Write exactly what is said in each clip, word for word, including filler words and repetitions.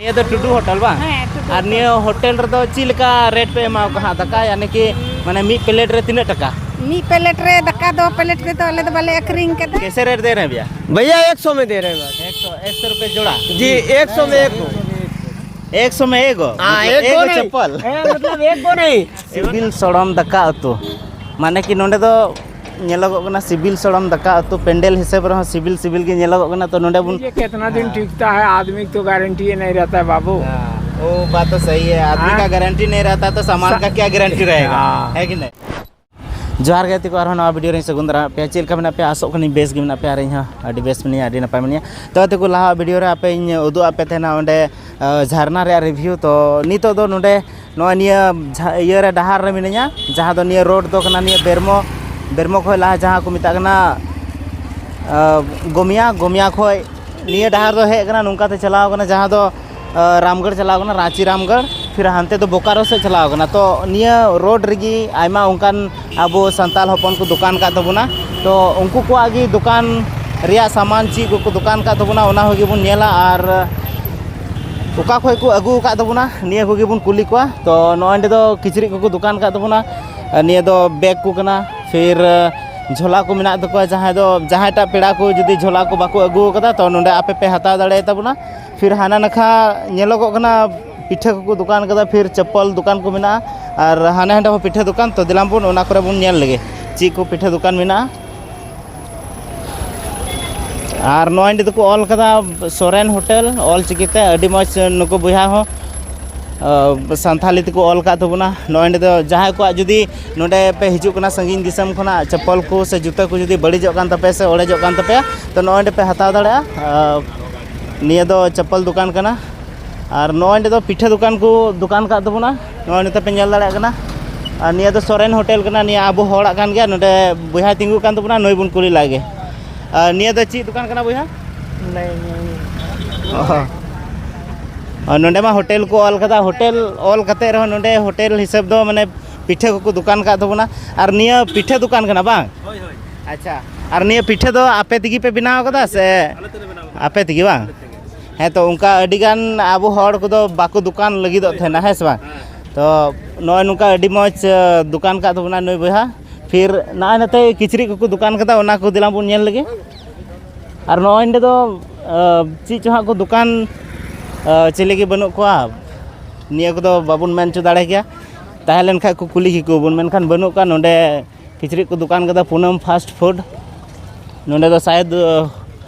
ᱱᱤᱭᱟᱹ ᱫᱚ ᱴᱩᱰᱩ ᱦᱳᱴᱮᱞ ᱵᱟᱝ? ᱦᱮᱸ, ᱴᱩᱰᱩ ᱟᱨ ᱦᱳᱴᱮᱞ᱾ ᱱᱤᱭᱟᱹ ᱦᱳᱴᱮᱞ ᱨᱮᱫᱚ ᱪᱮᱫ ᱞᱮᱠᱟ ᱨᱮᱴ ᱯᱮ ᱮᱢᱟ ᱠᱚᱣᱟ ᱦᱟᱸᱜ ᱫᱟᱠᱟ? ᱭᱟᱱᱤ ᱠᱤ ᱢᱟᱱᱮ ᱢᱤᱫ ᱯᱞᱮᱴ ᱨᱮ ᱛᱤᱱᱟᱹᱜ ᱴᱟᱠᱟ? ᱢᱤᱫ ᱯᱞᱮᱴ ᱨᱮ ᱫᱟᱠᱟ ᱫᱚ ᱯᱞᱮᱴ ᱨᱮᱫᱚ ᱟᱞᱮ ᱫᱚ ᱵᱟᱞᱮ ᱟᱹᱠᱷᱨᱤᱧ ᱠᱟᱫᱟ᱾ कैसे रेट दे रहे हैं भैया? भैया, एक सौ में दे रहे हैं बस। एक सौ, एक सौ रुपये जोड़ा? जी, एक सौ में एक। एक सौ में एक हो? हाँ, मतलब एक एक को नहीं। चप्पल? हाँ, मतलब एक को नहीं। ᱥᱤᱵᱤᱞ ᱥᱚᱲᱚᱢ ᱫᱟᱠᱟ ᱩᱛᱩ, ᱢᱟᱱᱮ ᱠᱤ ᱱᱚᱰᱮ ᱫᱚ ᱧᱮᱞᱚᱜᱚᱜ ᱠᱟᱱᱟ ᱥᱤᱵᱤᱞ ᱥᱚᱲᱚᱢ ᱫᱟᱠᱟ ᱩᱛᱩ, ᱯᱮᱱᱰᱮᱞ ᱦᱤᱥᱟᱹᱵ ᱨᱮᱦᱚᱸ ᱥᱤᱵᱤᱞ ᱥᱤᱵᱤᱞ ᱜᱮ ᱧᱮᱞᱚᱜᱚᱜ ᱠᱟᱱᱟ᱾ ᱛᱚ ᱱᱚᱰᱮ ᱵᱚᱱ ये कितना दिन टिकता है, आदमी तो गारंटी ही नहीं रहता है बाबू। हाँ, वो बात तो सही है, आदमी हाँ। का गारंटी नहीं रहता तो सामान सा- का क्या गारंटी रहेगा, हाँ। है कि नहीं? ᱡᱚᱦᱟᱨ ᱜᱮ ᱜᱟᱛᱮ ᱠᱚ, ᱟᱨᱦᱚᱸ ᱱᱟᱣᱟ ᱵᱷᱤᱰᱤᱭᱳ ᱨᱮᱧ ᱥᱟᱹᱜᱩᱱ ᱫᱟᱨᱟᱢᱮᱫ ᱯᱮᱭᱟ᱾ ᱪᱮᱫ ᱞᱮᱠᱟ ᱢᱮᱱᱟᱜ ᱯᱮᱭᱟ? ᱟᱥᱚᱜ ᱠᱟᱹᱱᱟᱹᱧ ᱵᱮᱥ ᱜᱮ ᱢᱮᱱᱟᱜ ᱯᱮᱭᱟ, ᱟᱨ ᱤᱧ ᱦᱚᱸ ᱟᱹᱰᱤ ᱵᱮᱥ ᱢᱤᱱᱟᱹᱧᱟ, ᱟᱹᱰᱤ ᱱᱟᱯᱟᱭ ᱢᱤᱱᱟᱹᱧᱟ᱾ ᱛᱚ ᱜᱟᱛᱮ ᱠᱚ, ᱞᱟᱦᱟ ᱵᱷᱤᱰᱤᱭᱳ ᱨᱮ ᱟᱯᱮᱧ ᱩᱫᱩᱜ ᱟᱫ ᱯᱮ ᱛᱟᱦᱮᱱᱟ ᱚᱸᱰᱮ, ᱟ, ᱡᱷᱟᱨᱱᱟ ᱨᱮᱭᱟᱜ ᱨᱤᱵᱷᱤᱭᱩ᱾ ᱛᱚ ᱱᱤᱛᱚᱜ ᱫᱚ ᱱᱚᱰᱮ ᱱᱚᱜᱼᱚᱭ ᱱᱤᱭᱟᱹ ᱡᱷᱟ-, ᱤᱭᱟᱹ ᱨᱮ, ᱰᱟᱦᱟᱨ ᱨᱮ ᱢᱤᱱᱟᱹᱧᱟ, ᱡᱟᱦᱟᱸ ᱫᱚ ᱱᱤᱭᱟᱹ ᱨᱳᱰ ᱫᱚ ᱠᱟᱱᱟ ᱱᱤᱭᱟᱹ ᱵᱮᱨᱢᱚ, ᱵᱮᱨᱢᱚ ᱠᱷᱚᱱ ᱞᱟᱦᱟ ᱡᱟᱦᱟᱸ ᱠᱚ ᱢᱮᱛᱟᱜ ᱠᱟᱱᱟ, ᱟ, ᱜᱚᱢᱤᱭᱟ, ᱜᱚᱢᱤᱭᱟ ᱠᱷᱚᱱ ᱱᱤᱭᱟᱹ ᱰᱟᱦᱟᱨ ᱫᱚ ᱦᱮᱡ ᱠᱟᱱᱟ, ᱱᱚᱝᱠᱟ ᱛᱮ ᱪᱟᱞᱟᱣ ᱠᱟᱱᱟ, ᱡᱟᱦᱟᱸ ᱫᱚ, ᱟ, ᱨᱟᱢᱜᱚᱲ ᱪᱟᱞᱟᱣ ᱠᱟᱱᱟ, ᱨᱟᱸᱪᱤ ᱨᱟᱢᱜᱚᱲ, ᱯᱷᱤᱨ ᱦᱟᱱᱛᱮ ᱫᱚ ᱵᱳᱠᱟᱨᱳ ᱥᱮᱫ ᱪᱟᱞᱟᱣ ᱠᱟᱱᱟ᱾ ᱛᱚ ᱱᱤᱭᱟᱹ ᱨᱳᱰ ᱨᱮᱜᱮ ᱟᱭᱢᱟ ᱚᱱᱠᱟᱱ ᱟᱵᱚ ᱥᱟᱱᱛᱟᱲ ᱦᱚᱯᱚᱱ ᱠᱚ ᱫᱚᱠᱟᱱ ᱠᱟᱜ ᱛᱟᱵᱚᱱᱟ᱾ ᱛᱚ ᱩᱱᱠᱩ ᱠᱚᱣᱟᱜ ᱜᱮ ᱫᱚᱠᱟᱱ ᱨᱮᱭᱟᱜ ᱥᱟᱢᱟᱱ ᱪᱮᱫ ᱠᱚᱠᱚ ᱫᱚᱠᱟᱱ ᱠᱟᱜ ᱛᱟᱵᱚᱱᱟ, ᱚᱱᱟ ᱠᱚᱜᱮ ᱵᱚᱱ ᱧᱮᱞᱟ᱾ ᱟᱨ ᱚᱠᱟ ᱠᱷᱚᱱ ᱠᱚ ᱟᱹᱜᱩ ᱟᱠᱟᱫ ᱛᱟᱵᱚᱱᱟ, ᱱᱤᱭᱟᱹ ᱠᱚᱜᱮ ᱵᱚᱱ ᱠᱩᱞᱤ ᱠᱚᱣᱟ᱾ ᱛᱚ ᱱᱚᱜᱼᱚᱭ ᱱᱚᱸᱰᱮ ᱫᱚ ᱠᱤᱪᱨᱤᱡ ᱠᱚᱠᱚ ᱫᱚᱠᱟᱱ ᱟᱠᱟᱫ ᱛᱟᱵᱚᱱᱟ᱾ ᱟᱨ ᱱᱤᱭᱟᱹ ᱫᱚ ᱵᱮᱜᱽ ᱠᱚ ᱠᱟᱱᱟ, ᱯᱷᱤᱨ ᱡᱷᱚᱞᱟ ᱠᱚ ᱢᱮᱱᱟᱜ ᱛᱟᱠᱚᱣᱟ᱾ ᱡᱟᱦᱟᱸᱭ ᱫᱚ, ᱡᱟᱦᱟᱸᱭᱴᱟᱜ ᱯᱮᱲᱟ ᱠᱚ ᱡᱩᱫᱤ ᱡᱷᱚᱞᱟ ᱠᱚ ᱵᱟᱠᱚ ᱟᱹᱜᱩ ᱟᱠᱟᱫᱟ, ᱛᱚ ᱱᱚᱸᱰᱮ ᱟᱯᱮ ᱯᱮ ᱦᱟᱛᱟᱣ ᱫᱟᱲᱮᱭᱟᱜ ᱛᱟᱵᱚᱱᱟ᱾ ᱯᱷᱤᱨ ᱦᱟᱱᱟ ᱱᱟᱠᱷᱟ ᱧᱮᱞᱚᱜᱚᱜ ᱠᱟᱱᱟ, ᱯᱤᱴᱷᱟᱹ ᱠᱚᱠᱚ ᱫᱚᱠᱟᱱ ᱠᱟᱫᱟ, ᱯᱷᱤᱨ ᱪᱟᱯᱯᱚᱞ ᱫᱚᱠᱟᱱ ᱠᱚ ᱢᱮᱱᱟᱜᱼᱟ, ᱟᱨ ᱦᱟᱱᱮ ᱦᱟᱸᱰᱮ ᱦᱚᱸ ᱯᱤᱴᱷᱟᱹ ᱫᱚᱠᱟᱱ᱾ ᱛᱚ ᱫᱮᱞᱟ ᱵᱚᱱ ᱚᱱᱟ ᱠᱚᱨᱮ ᱵᱚᱱ ᱧᱮᱞ ᱞᱮᱜᱮ ᱪᱮᱫ ᱠᱚ ᱯᱤᱴᱷᱟᱹ ᱫᱚᱠᱟᱱ ᱢᱮᱱᱟᱜᱼᱟ᱾ ᱟᱨ ᱱᱚᱜᱼᱚᱭ ᱱᱚᱸᱰᱮ ᱫᱚᱠᱚ ᱚᱞ ᱠᱟᱫᱟ ᱥᱚᱨᱮᱱ ᱦᱳᱴᱮᱞ ᱚᱞ ᱪᱤᱠᱤᱛᱮ, ᱟᱹᱰᱤ ᱢᱚᱡᱽ ᱱᱩᱠᱩ ᱵᱚᱭᱦᱟ ᱦᱚᱸ, ᱟ, ᱥᱟᱱᱛᱷᱟᱞᱤ ᱛᱮᱠᱚ ᱚᱞ ᱠᱟᱫ ᱛᱟᱵᱚᱱᱟ᱾ ᱱᱚᱜᱼᱚᱭ ᱱᱚᱸᱰᱮ ᱫᱚ ᱡᱟᱦᱟᱸᱭ ᱠᱚᱣᱟᱜ ᱡᱩᱫᱤ ᱱᱚᱸᱰᱮ ᱯᱮ ᱦᱤᱡᱩᱜ ᱠᱟᱱᱟ ᱥᱟᱺᱜᱤᱧ ᱫᱤᱥᱚᱢ ᱠᱷᱚᱱᱟᱜ, ᱪᱟᱯᱯᱚᱞ ᱠᱚ ᱥᱮ ᱡᱩᱛᱟᱹ ᱠᱚ ᱡᱩᱫᱤ ᱵᱟᱹᱲᱤᱡᱚᱜ ᱠᱟᱱ ᱛᱟᱯᱮᱭᱟ ᱥᱮ ᱚᱲᱮᱡᱚᱜ ᱠᱟᱱ ᱛᱟᱯᱮᱭᱟ, ᱛᱚ ᱱᱚᱜᱼᱚᱭ ᱱᱚᱸᱰᱮ ᱯᱮ ᱦᱟᱛᱟᱣ ᱫᱟᱲᱮᱭᱟᱜᱼᱟ᱾ ᱟ, ᱱᱤᱭᱟᱹ ᱫᱚ ᱪᱟᱯᱯᱚᱞ ᱫᱚᱠᱟᱱ ᱠᱟᱱᱟ᱾ ᱟᱨ ᱱᱚᱜᱼᱚᱭ ᱱᱚᱸᱰᱮ ᱫᱚ ᱯᱤᱴᱷᱟᱹ ᱫᱚᱠᱟᱱ ᱠᱚ ᱫᱚᱠᱟᱱ ᱠᱟᱜ ᱛᱟᱵᱚᱱᱟ, ᱱᱚᱜᱼᱚᱭ ᱱᱚᱛᱮ ᱯᱮ ᱧᱮᱞ ᱫᱟᱲᱮᱭᱟᱜ ᱠᱟᱱᱟ᱾ ᱟᱨ ᱱᱤᱭᱟᱹ ᱫᱚ ᱥᱚᱨᱮᱱ ᱦᱳᱴᱮᱞ ᱠᱟᱱᱟ, ᱱᱤᱭᱟᱹ ᱟᱵᱚ ᱦᱚᱲᱟᱜ ᱠᱟᱱ ᱜᱮᱭᱟ᱾ ᱱᱚᱸᱰᱮ ᱵᱚᱭᱦᱟᱭ ᱛᱤᱸᱜᱩ ᱠᱟᱱ ᱛᱟᱵᱚᱱᱟ, ᱱᱩᱭ ᱵᱚᱱ ᱠᱩᱞᱤ ᱞᱟᱭ ᱜᱮ᱾ ᱟᱨ ᱱᱤᱭᱟᱹ ᱫᱚ ᱪᱮᱫ ᱫᱚᱠᱟᱱ ᱠᱟᱱᱟ ᱵᱚᱭᱦᱟ? ᱚ᱾ ᱟᱨ ᱱᱚᱸᱰᱮ ᱢᱟ ᱦᱳᱴᱮᱞ ᱠᱚ ᱚᱞ ᱠᱟᱫᱟ, ᱦᱳᱴᱮᱞ ᱚᱞ ᱠᱟᱛᱮ ᱨᱮᱦᱚᱸ ᱱᱚᱸᱰᱮ ᱦᱳᱴᱮᱞ ᱦᱤᱥᱟᱹᱵ ᱫᱚ ᱢᱟᱱᱮ ᱯᱤᱴᱷᱟᱹ ᱠᱚᱠᱚ ᱫᱚᱠᱟᱱ ᱠᱟᱜ ᱛᱟᱵᱚᱱᱟ᱾ ᱟᱨ ᱱᱤᱭᱟᱹ ᱯᱤᱴᱷᱟᱹ ᱫᱚᱠᱟᱱ ᱠᱟᱱᱟ ᱵᱟᱝ? ᱦᱳᱭ, ᱦᱳᱭ᱾ ᱟᱪᱪᱷᱟ, ᱟᱨ ᱱᱤᱭᱟᱹ ᱯᱤᱴᱷᱟᱹ ᱫᱚ ᱟᱯᱮ ᱛᱮᱜᱮ ᱯᱮ ᱵᱮᱱᱟᱣ ᱠᱟᱫᱟ ᱥᱮ? ᱟᱞᱮ ᱛᱮᱞᱮ ᱵᱮᱱᱟᱣ ᱠᱟᱫᱟ᱾ ᱟᱯᱮ ᱛᱮᱜᱮ ᱵᱟᱝ? ᱟᱞᱮ ᱛᱮᱜᱮ᱾ ᱦᱮᱸ, ᱛᱚ ᱚᱱᱠᱟ ᱟᱹᱰᱤ ᱜᱟᱱ ᱟᱵᱚ ᱦᱚᱲ ᱠᱚᱫᱚ ᱵᱟᱠᱚ ᱫᱚᱠᱟᱱ ᱞᱟᱹᱜᱤᱫᱚᱜ ᱛᱟᱦᱮᱱᱟ, ᱦᱮᱸ ᱥᱮ ᱵᱟᱝ? ᱛᱚ ᱱᱚᱜᱼᱚᱭ ᱱᱚᱝᱠᱟ ᱟᱹᱰᱤ ᱢᱚᱡᱽ, ᱟᱸ, ᱫᱚᱠᱟᱱ ᱠᱟᱜ ᱛᱟᱵᱚᱱᱟ ᱱᱩᱭ ᱵᱚᱭᱦᱟ᱾ ᱯᱷᱤᱨ ᱱᱚᱜᱼᱚᱭ ᱱᱚᱛᱮ ᱠᱤᱪᱨᱤᱡ ᱠᱚᱠᱚ ᱫᱚᱠᱟᱱ ᱠᱟᱫᱟ, ᱚᱱᱟ ᱠᱚ ᱫᱮᱞᱟ ᱵᱚᱱ ᱧᱮᱞ ᱞᱮᱜᱮ᱾ ᱟᱨ ᱱᱚᱜᱼᱚᱭ ᱱᱚᱸᱰᱮ ᱫᱚ, ᱟᱸ, ᱪᱮᱫ ᱪᱚ ᱦᱟᱸᱜ ᱠᱚ ᱫᱚᱠᱟᱱ, ᱟᱸ, ᱪᱤᱞᱤ ᱜᱮ ᱵᱟᱹᱱᱩᱜ ᱠᱚᱣᱟ, ᱱᱤᱭᱟᱹ ᱠᱚᱫᱚ ᱵᱟᱵᱚᱱ ᱢᱮᱱ ᱦᱚᱪᱚ ᱫᱟᱲᱮ ᱠᱮᱭᱟ᱾ ᱛᱟᱦᱮᱸ ᱞᱮᱱ ᱠᱷᱟᱡ ᱠᱚ ᱠᱩᱞᱤ ᱠᱮᱠᱚ ᱵᱚᱱ, ᱢᱮᱱᱠᱷᱟᱱ ᱵᱟᱹᱱᱩᱜ ᱠᱚᱣᱟ᱾ ᱱᱚᱸᱰᱮ ᱠᱤᱪᱨᱤᱡ ᱠᱚ ᱫᱚᱠᱟᱱ ᱠᱟᱫᱟ ᱯᱩᱱᱟᱢ ᱯᱷᱟᱥᱴ ᱯᱷᱩᱰ᱾ ᱱᱚᱸᱰᱮ ᱫᱚ ᱥᱟᱭᱮᱫ, ᱟᱸ,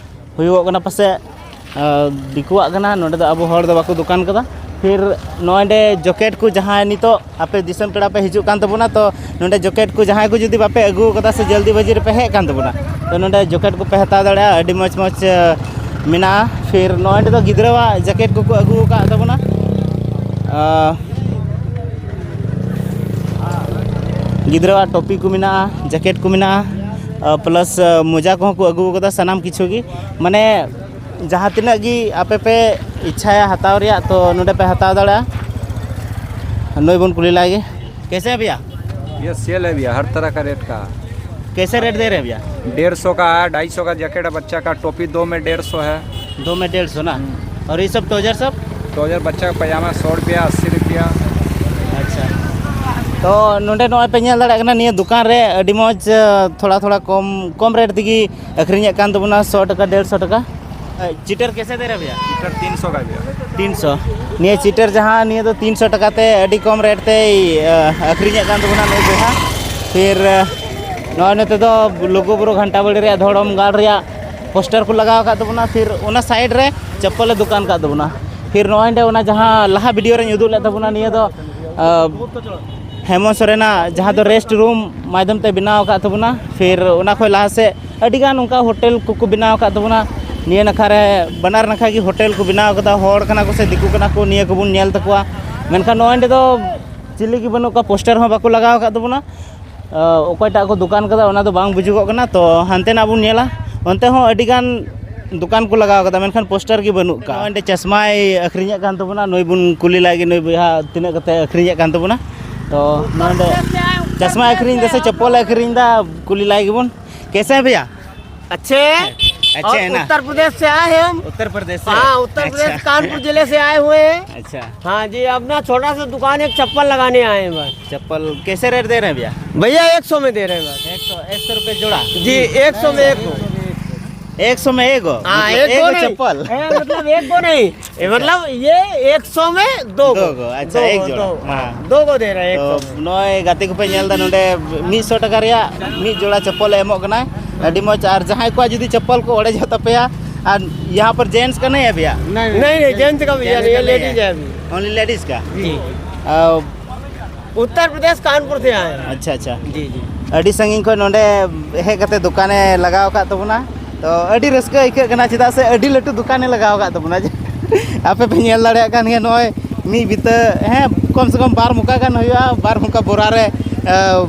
ᱦᱩᱭᱩᱜᱚᱜ ᱠᱟᱱᱟ ᱯᱟᱥᱮᱡ, ᱟᱸ, ᱫᱤᱠᱩᱣᱟᱜ ᱠᱟᱱᱟ᱾ ᱱᱚᱸᱰᱮ ᱫᱚ ᱟᱵᱚ ᱦᱚᱲ ᱫᱚ ᱵᱟᱠᱚ ᱫᱚᱠᱟᱱ ᱠᱟᱫᱟ᱾ ᱯᱷᱤᱨ ᱱᱚᱜᱼᱚᱭ ᱱᱚᱸᱰᱮ ᱡᱚᱠᱮᱴ ᱠᱚ ᱡᱟᱦᱟᱸᱭ ᱱᱤᱛᱚᱜ ᱟᱯᱮ ᱫᱤᱥᱚᱢ ᱯᱮᱲᱟ ᱯᱮ ᱦᱤᱡᱩᱜ ᱠᱟᱱ ᱛᱟᱵᱚᱱᱟ, ᱛᱚ ᱱᱚᱸᱰᱮ ᱡᱚᱠᱮᱴ ᱠᱚ ᱡᱟᱦᱟᱸᱭ ᱠᱚ ᱡᱩᱫᱤ ᱵᱟᱯᱮ ᱟᱹᱜᱩ ᱠᱟᱫᱟ ᱥᱮ ᱡᱚᱞᱫᱤ ᱵᱟᱡᱤ ᱨᱮᱯᱮ ᱦᱮᱡ ᱠᱟᱱ ᱛᱟᱵᱚᱱᱟ, ᱛᱚ ᱱᱚᱸᱰᱮ ᱡᱚᱠᱮᱴ ᱠᱚᱯᱮ ᱦᱟᱛᱟᱣ ᱫᱟᱲᱮᱭᱟᱜᱼᱟ, ᱟᱹᱰᱤ ᱢᱚᱡᱽ ᱢᱚᱡᱽ, ᱟᱸ, ᱢᱮᱱᱟᱜᱼᱟ᱾ ᱯᱷᱤᱨ ᱱᱚᱜᱼᱚᱭ ᱱᱚᱸᱰᱮ ᱫᱚ ᱜᱤᱫᱽᱨᱟᱹᱣᱟᱜ ᱡᱮᱠᱮᱴ ᱠᱚᱠᱚ ᱟᱹᱜᱩ ᱟᱠᱟᱫ ᱛᱟᱵᱚᱱᱟ᱾ ᱟᱸ, ᱜᱤᱫᱽᱨᱟᱹᱣᱟᱜ ᱴᱳᱯᱤ ᱠᱚ ᱢᱮᱱᱟᱜᱼᱟ, ᱡᱮᱠᱮᱴ ᱠᱚ ᱢᱮᱱᱟᱜᱼᱟ, ᱟᱸ, ᱯᱞᱟᱥ, ᱟᱸ, ᱢᱚᱡᱟ ᱠᱚᱦᱚᱸ ᱠᱚ ᱟᱹᱜᱩ ᱟᱠᱟᱫᱟ, ᱥᱟᱱᱟᱢ ᱠᱤᱪᱷᱩ ᱜᱮ᱾ ᱢᱟᱱᱮ ᱡᱟᱦᱟᱸ ᱛᱤᱱᱟᱹᱜ ᱜᱮ ᱟᱯᱮ ᱯᱮ ᱤᱪᱪᱷᱟᱭᱟ ᱦᱟᱛᱟᱣ ᱨᱮᱭᱟᱜ, ᱛᱚ ᱱᱚᱸᱰᱮ ᱯᱮ ᱦᱟᱛᱟᱣ ᱫᱟᱲᱮᱭᱟᱜᱼᱟ᱾ ᱱᱩᱭ ᱵᱚᱱ ᱠᱩᱞᱤ ᱞᱟᱭ ᱜᱮ᱾ कैसे है भैया? ये सेल है भैया, हर तरह का रेट का। कैसे रेट दे रहे हैं भैया? डेढ़ सौ का है, ढाई सौ का जैकेट है बच्चा का, टोपी दो में डेढ़ सौ है। दो में डेढ़ सौ ना? हम्म। और ये सब ट्राउजर सब? ट्राउजर बच्चा का पजामा सौ रुपया, अस्सी रुपया। अच्छा। ᱛᱚ ᱱᱚᱸᱰᱮ ᱱᱚᱜᱼᱚᱭ ᱯᱮ ᱧᱮᱞ ᱫᱟᱲᱮᱭᱟᱜ ᱠᱟᱱᱟ, ᱱᱤᱭᱟᱹ ᱫᱚᱠᱟᱱ ᱨᱮ ᱟᱹᱰᱤ ᱢᱚᱡᱽ, ᱛᱷᱚᱲᱟ ᱛᱷᱚᱲᱟ ᱠᱚᱢ, ᱠᱚᱢ ᱨᱮᱴ ᱛᱮᱜᱮ ᱟᱹᱠᱷᱨᱤᱧᱮᱫ ᱠᱟᱱ ᱛᱟᱵᱚᱱᱟ, ᱥᱚ ᱴᱟᱠᱟ, ᱰᱮᱲ ᱥᱚ ᱴᱟᱠᱟ᱾ ᱪᱤᱴᱟᱨ ᱠᱮᱥᱮ ᱫᱮ ᱨᱮ ᱵᱷᱟᱭᱟ? ᱪᱤᱴᱟᱨ ᱛᱤᱱ ᱥᱚ ᱠᱟ ᱵᱷᱟᱭᱟ᱾ ᱛᱤᱱ ᱥᱚ᱾ ᱱᱤᱭᱟᱹ ᱪᱤᱴᱟᱨ ᱡᱟᱦᱟᱸ, ᱱᱤᱭᱟᱹ ᱫᱚ ᱛᱤᱱ ᱥᱚ ᱴᱟᱠᱟ ᱛᱮᱭ, ᱟᱹ, ᱟᱹᱠᱷᱨᱤᱧᱮᱫ ᱠᱟᱱ ᱛᱟᱵᱚᱱᱟ ᱱᱩᱭ ᱵᱚᱭᱦᱟ᱾ ᱯᱷᱤᱨ, ᱟᱹ, ᱱᱚᱜᱼᱚᱭ ᱱᱚᱛᱮ ᱫᱚ ᱞᱩᱜᱩ ᱵᱩᱨᱩ ᱜᱷᱟᱱᱴᱟ ᱵᱟᱲᱤ ᱨᱮᱭᱟᱜ ᱫᱷᱚᱨᱚᱢ ᱜᱟᱲ ᱨᱮᱭᱟᱜ ᱯᱳᱥᱴᱟᱨ ᱠᱚ ᱞᱟᱜᱟᱣ ᱟᱠᱟᱫ ᱛᱟᱵᱚᱱᱟ᱾ ᱯᱷᱤᱨ ᱚᱱᱟ ᱥᱟᱭᱤᱰ ᱨᱮ ᱪᱚᱯᱯᱚᱞᱮ ᱫᱚᱠᱟᱱ ᱟᱠᱟᱫ ᱛᱟᱵᱚᱱᱟ᱾ ᱯᱷᱤᱨ ᱱᱚᱜᱼᱚᱭ ᱱᱚᱰᱮ ᱚᱱᱟ ᱡᱟᱦᱟᱸ ᱞᱟᱦᱟ ᱵᱷᱤᱰᱤᱭᱳ ᱨᱮᱧ ᱩᱫᱩᱜ ᱞᱮᱫ ᱛᱟᱵᱚᱱᱟ, ᱱᱤᱭᱟᱹ ᱫᱚ, ᱟᱹ, ᱦᱮᱢᱚᱱᱛ ᱥᱚᱨᱮᱱᱟᱜ ᱡᱟᱦᱟᱸ ᱫᱚ ᱨᱮᱥᱴ ᱨᱩᱢ ᱢᱟᱫᱽᱫᱷᱚᱢ ᱛᱮ ᱵᱮᱱᱟᱣ ᱟᱠᱟᱫ ᱛᱟᱵᱚᱱᱟ᱾ ᱯᱷᱤᱨ ᱚᱱᱟ ᱠᱷᱚᱱ ᱞᱟᱦᱟ ᱥᱮᱫ ᱟᱹᱰᱤᱜᱟᱱ ᱚᱱᱠᱟ ᱦᱳᱴᱮᱞ ᱠᱚᱠᱚ ᱵᱮᱱᱟᱣ ᱟᱠᱟᱫ ᱛᱟᱵᱚᱱᱟ᱾ ᱱᱤᱭᱟᱹ ᱱᱟᱠᱷᱟ ᱨᱮ, ᱵᱟᱱᱟᱨ ᱱᱟᱠᱷᱟ ᱜᱮ ᱦᱳᱴᱮᱞ ᱠᱚ ᱵᱮᱱᱟᱣ ᱟᱠᱟᱫᱟ᱾ ᱦᱚᱲ ᱠᱟᱱᱟ ᱠᱚ ᱥᱮ ᱫᱤᱠᱩ ᱠᱟᱱᱟ ᱠᱚ, ᱱᱤᱭᱟᱹ ᱠᱚᱵᱚᱱ ᱧᱮᱞ ᱛᱟᱠᱚᱣᱟ᱾ ᱢᱮᱱᱠᱷᱟᱱ ᱱᱚᱜᱼᱚᱭ ᱱᱚᱸᱰᱮ ᱫᱚ ᱪᱤᱞᱤ ᱜᱮ ᱵᱟᱹᱱᱩᱜ ᱠᱚᱣᱟ, ᱯᱳᱥᱴᱟᱨ ᱦᱚᱸ ᱵᱟᱠᱚ ᱞᱟᱜᱟᱣ ᱟᱠᱟᱫ ᱛᱟᱵᱚᱱᱟ᱾ ᱟᱸ, ᱚᱠᱚᱭᱴᱟᱜ ᱠᱚ ᱫᱚᱠᱟᱱ ᱠᱟᱫᱟ, ᱚᱱᱟ ᱫᱚ ᱵᱟᱝ ᱵᱩᱡᱩᱜᱚᱜ ᱠᱟᱱᱟ᱾ ᱛᱚ ᱦᱟᱱᱛᱮ ᱱᱟᱜ ᱵᱚᱱ ᱧᱮᱞᱟ, ᱚᱱᱛᱮ ᱦᱚᱸ ᱟᱹᱰᱤ ᱜᱟᱱ ᱫᱚᱠᱟᱱ ᱠᱚ ᱞᱟᱜᱟᱣ ᱠᱟᱫᱟ, ᱢᱮᱱᱠᱷᱟᱱ ᱯᱳᱥᱴᱟᱨ ᱜᱮ ᱵᱟᱹᱱᱩᱜ ᱠᱟᱜᱼᱟ᱾ ᱱᱚᱜᱼᱚᱭ ᱱᱚᱸᱰᱮ ᱪᱚᱥᱢᱟᱭ ᱟᱹᱠᱷᱨᱤᱧᱮᱫ ᱠᱟᱱ ᱛᱟᱵᱚᱱᱟ, ᱱᱩᱭ ᱵᱚᱱ ᱠᱩᱞᱤ ᱞᱟᱭ ᱜᱮ, ᱱᱩᱭ ᱵᱚᱭᱦᱟ ᱛᱤᱱᱟᱹᱜ ᱠᱟᱛᱮ ᱟᱹᱠᱷᱨᱤᱧᱮᱫ ᱠᱟᱱ ᱛᱟᱵᱚᱱᱟ᱾ ᱛᱚ ᱱᱚᱸᱰᱮ ᱪᱚᱥᱢᱟ ᱟᱹᱠᱷᱨᱤᱧ ᱫᱟ ᱥᱮ ᱪᱚᱯᱯᱚᱞ ᱮ ᱟᱹᱠᱷᱨᱤᱧ ᱫᱟ, ᱠᱩᱞᱤ ᱞᱟᱭ ᱜᱮᱵᱚᱱ᱾ कैसे हैं भैया? अच्छे हैं? अच्छे और है ना? उत्तर प्रदेश से आए हैं हम। उत्तर प्रदेश से? हाँ, उत्तर प्रदेश, अच्छा। कानपुर जिले से आए हुए हैं। अच्छा। हाँ जी, अपना छोटा सा दुकान, एक चप्पल लगाने आए हैं बस। चप्पल कैसे रेट दे रहे हैं भैया? भैया, एक सौ में दे रहे हैं बस। एक सौ, एक सौ रुपये जोड़ा? जी, एक सौ में एक गो। एक सौ में एक गो? हाँ, मतलब एक एक गो गो नहीं। चप्पल? हाँ, मतलब एक गो नहीं। ये मतलब ये एक सौ में दो गो। दो गो, अच्छा, दो एक गो, जोड़ा। दो, हाँ। दो गो दे रहे हैं, तो एक सौ में। ᱱᱚᱜᱼᱚᱭ ᱜᱟᱛᱮ ᱠᱚᱯᱮ ᱧᱮᱞ ᱮᱫᱟ, ᱱᱚᱰᱮ ᱢᱤᱫ ᱥᱚ ᱴᱟᱠᱟ ᱨᱮᱭᱟᱜ ᱢᱤᱫ ᱡᱳᱲᱟ ᱪᱟᱯᱯᱚᱞ ᱮ ᱮᱢᱚᱜ ᱠᱟᱱᱟ᱾ ᱟᱹᱰᱤ ᱢᱚᱡᱽ᱾ ᱟᱨ ᱡᱟᱦᱟᱸᱭ ᱠᱚᱣᱟᱜ ᱡᱩᱫᱤ ᱪᱟᱯᱯᱚᱞ ᱠᱚ ᱚᱲᱮᱡᱚᱜ ᱛᱟᱯᱮᱭᱟ, ᱟᱨ ᱭᱟᱦᱟᱸ ᱯᱟᱨ ᱡᱮᱱᱴᱥ ᱠᱟ ᱱᱟᱦᱤᱸ ᱦᱮ ᱵᱷᱟᱭᱟ? नहीं, नहीं, जेंट्स का भी नहीं, ये लेडीज है अभी। ओनली लेडीज का? जी। अ, उत्तर प्रदेश, कानपुर से आए हैं। अच्छा, अच्छा। जी, जी। ᱟᱹᱰᱤ ᱥᱟᱺᱜᱤᱧ ᱠᱷᱚᱱ ᱱᱚᱰᱮ ᱦᱮᱡ ᱠᱟᱛᱮ ᱫᱚᱠᱟᱱᱮ ᱞᱟᱜᱟᱣ ᱟᱠᱟᱫ ᱛᱟᱵᱚᱱᱟ᱾ ᱛᱚ, ᱟᱹᱰᱤ ᱨᱟᱹᱥᱠᱟᱹ ᱟᱹᱭᱠᱟᱹᱜ ᱠᱟᱱᱟ, ᱪᱮᱫᱟᱜ ᱥᱮ ᱟᱹᱰᱤ ᱞᱟᱹᱴᱩ ᱫᱚᱠᱟᱱᱮ ᱞᱟᱜᱟᱣ ᱟᱠᱟᱫ ᱛᱟᱵᱚᱱᱟ᱾ ᱟᱯᱮ ᱯᱮ ᱧᱮᱞ ᱫᱟᱲᱮᱭᱟᱜ ᱠᱟᱱ ᱜᱮᱭᱟ, ᱱᱚᱜᱼᱚᱭ ᱢᱤᱫ ᱵᱤᱛᱟᱹ, ᱦᱮᱸ, ᱠᱚᱢ ᱥᱮ ᱠᱚᱢ ᱵᱟᱨ ᱢᱚᱠᱟ ᱜᱟᱱ ᱦᱩᱭᱩᱜᱼᱟ, ᱵᱟᱨ ᱢᱚᱠᱟ ᱵᱚᱨᱟ ᱨᱮ, ᱮ,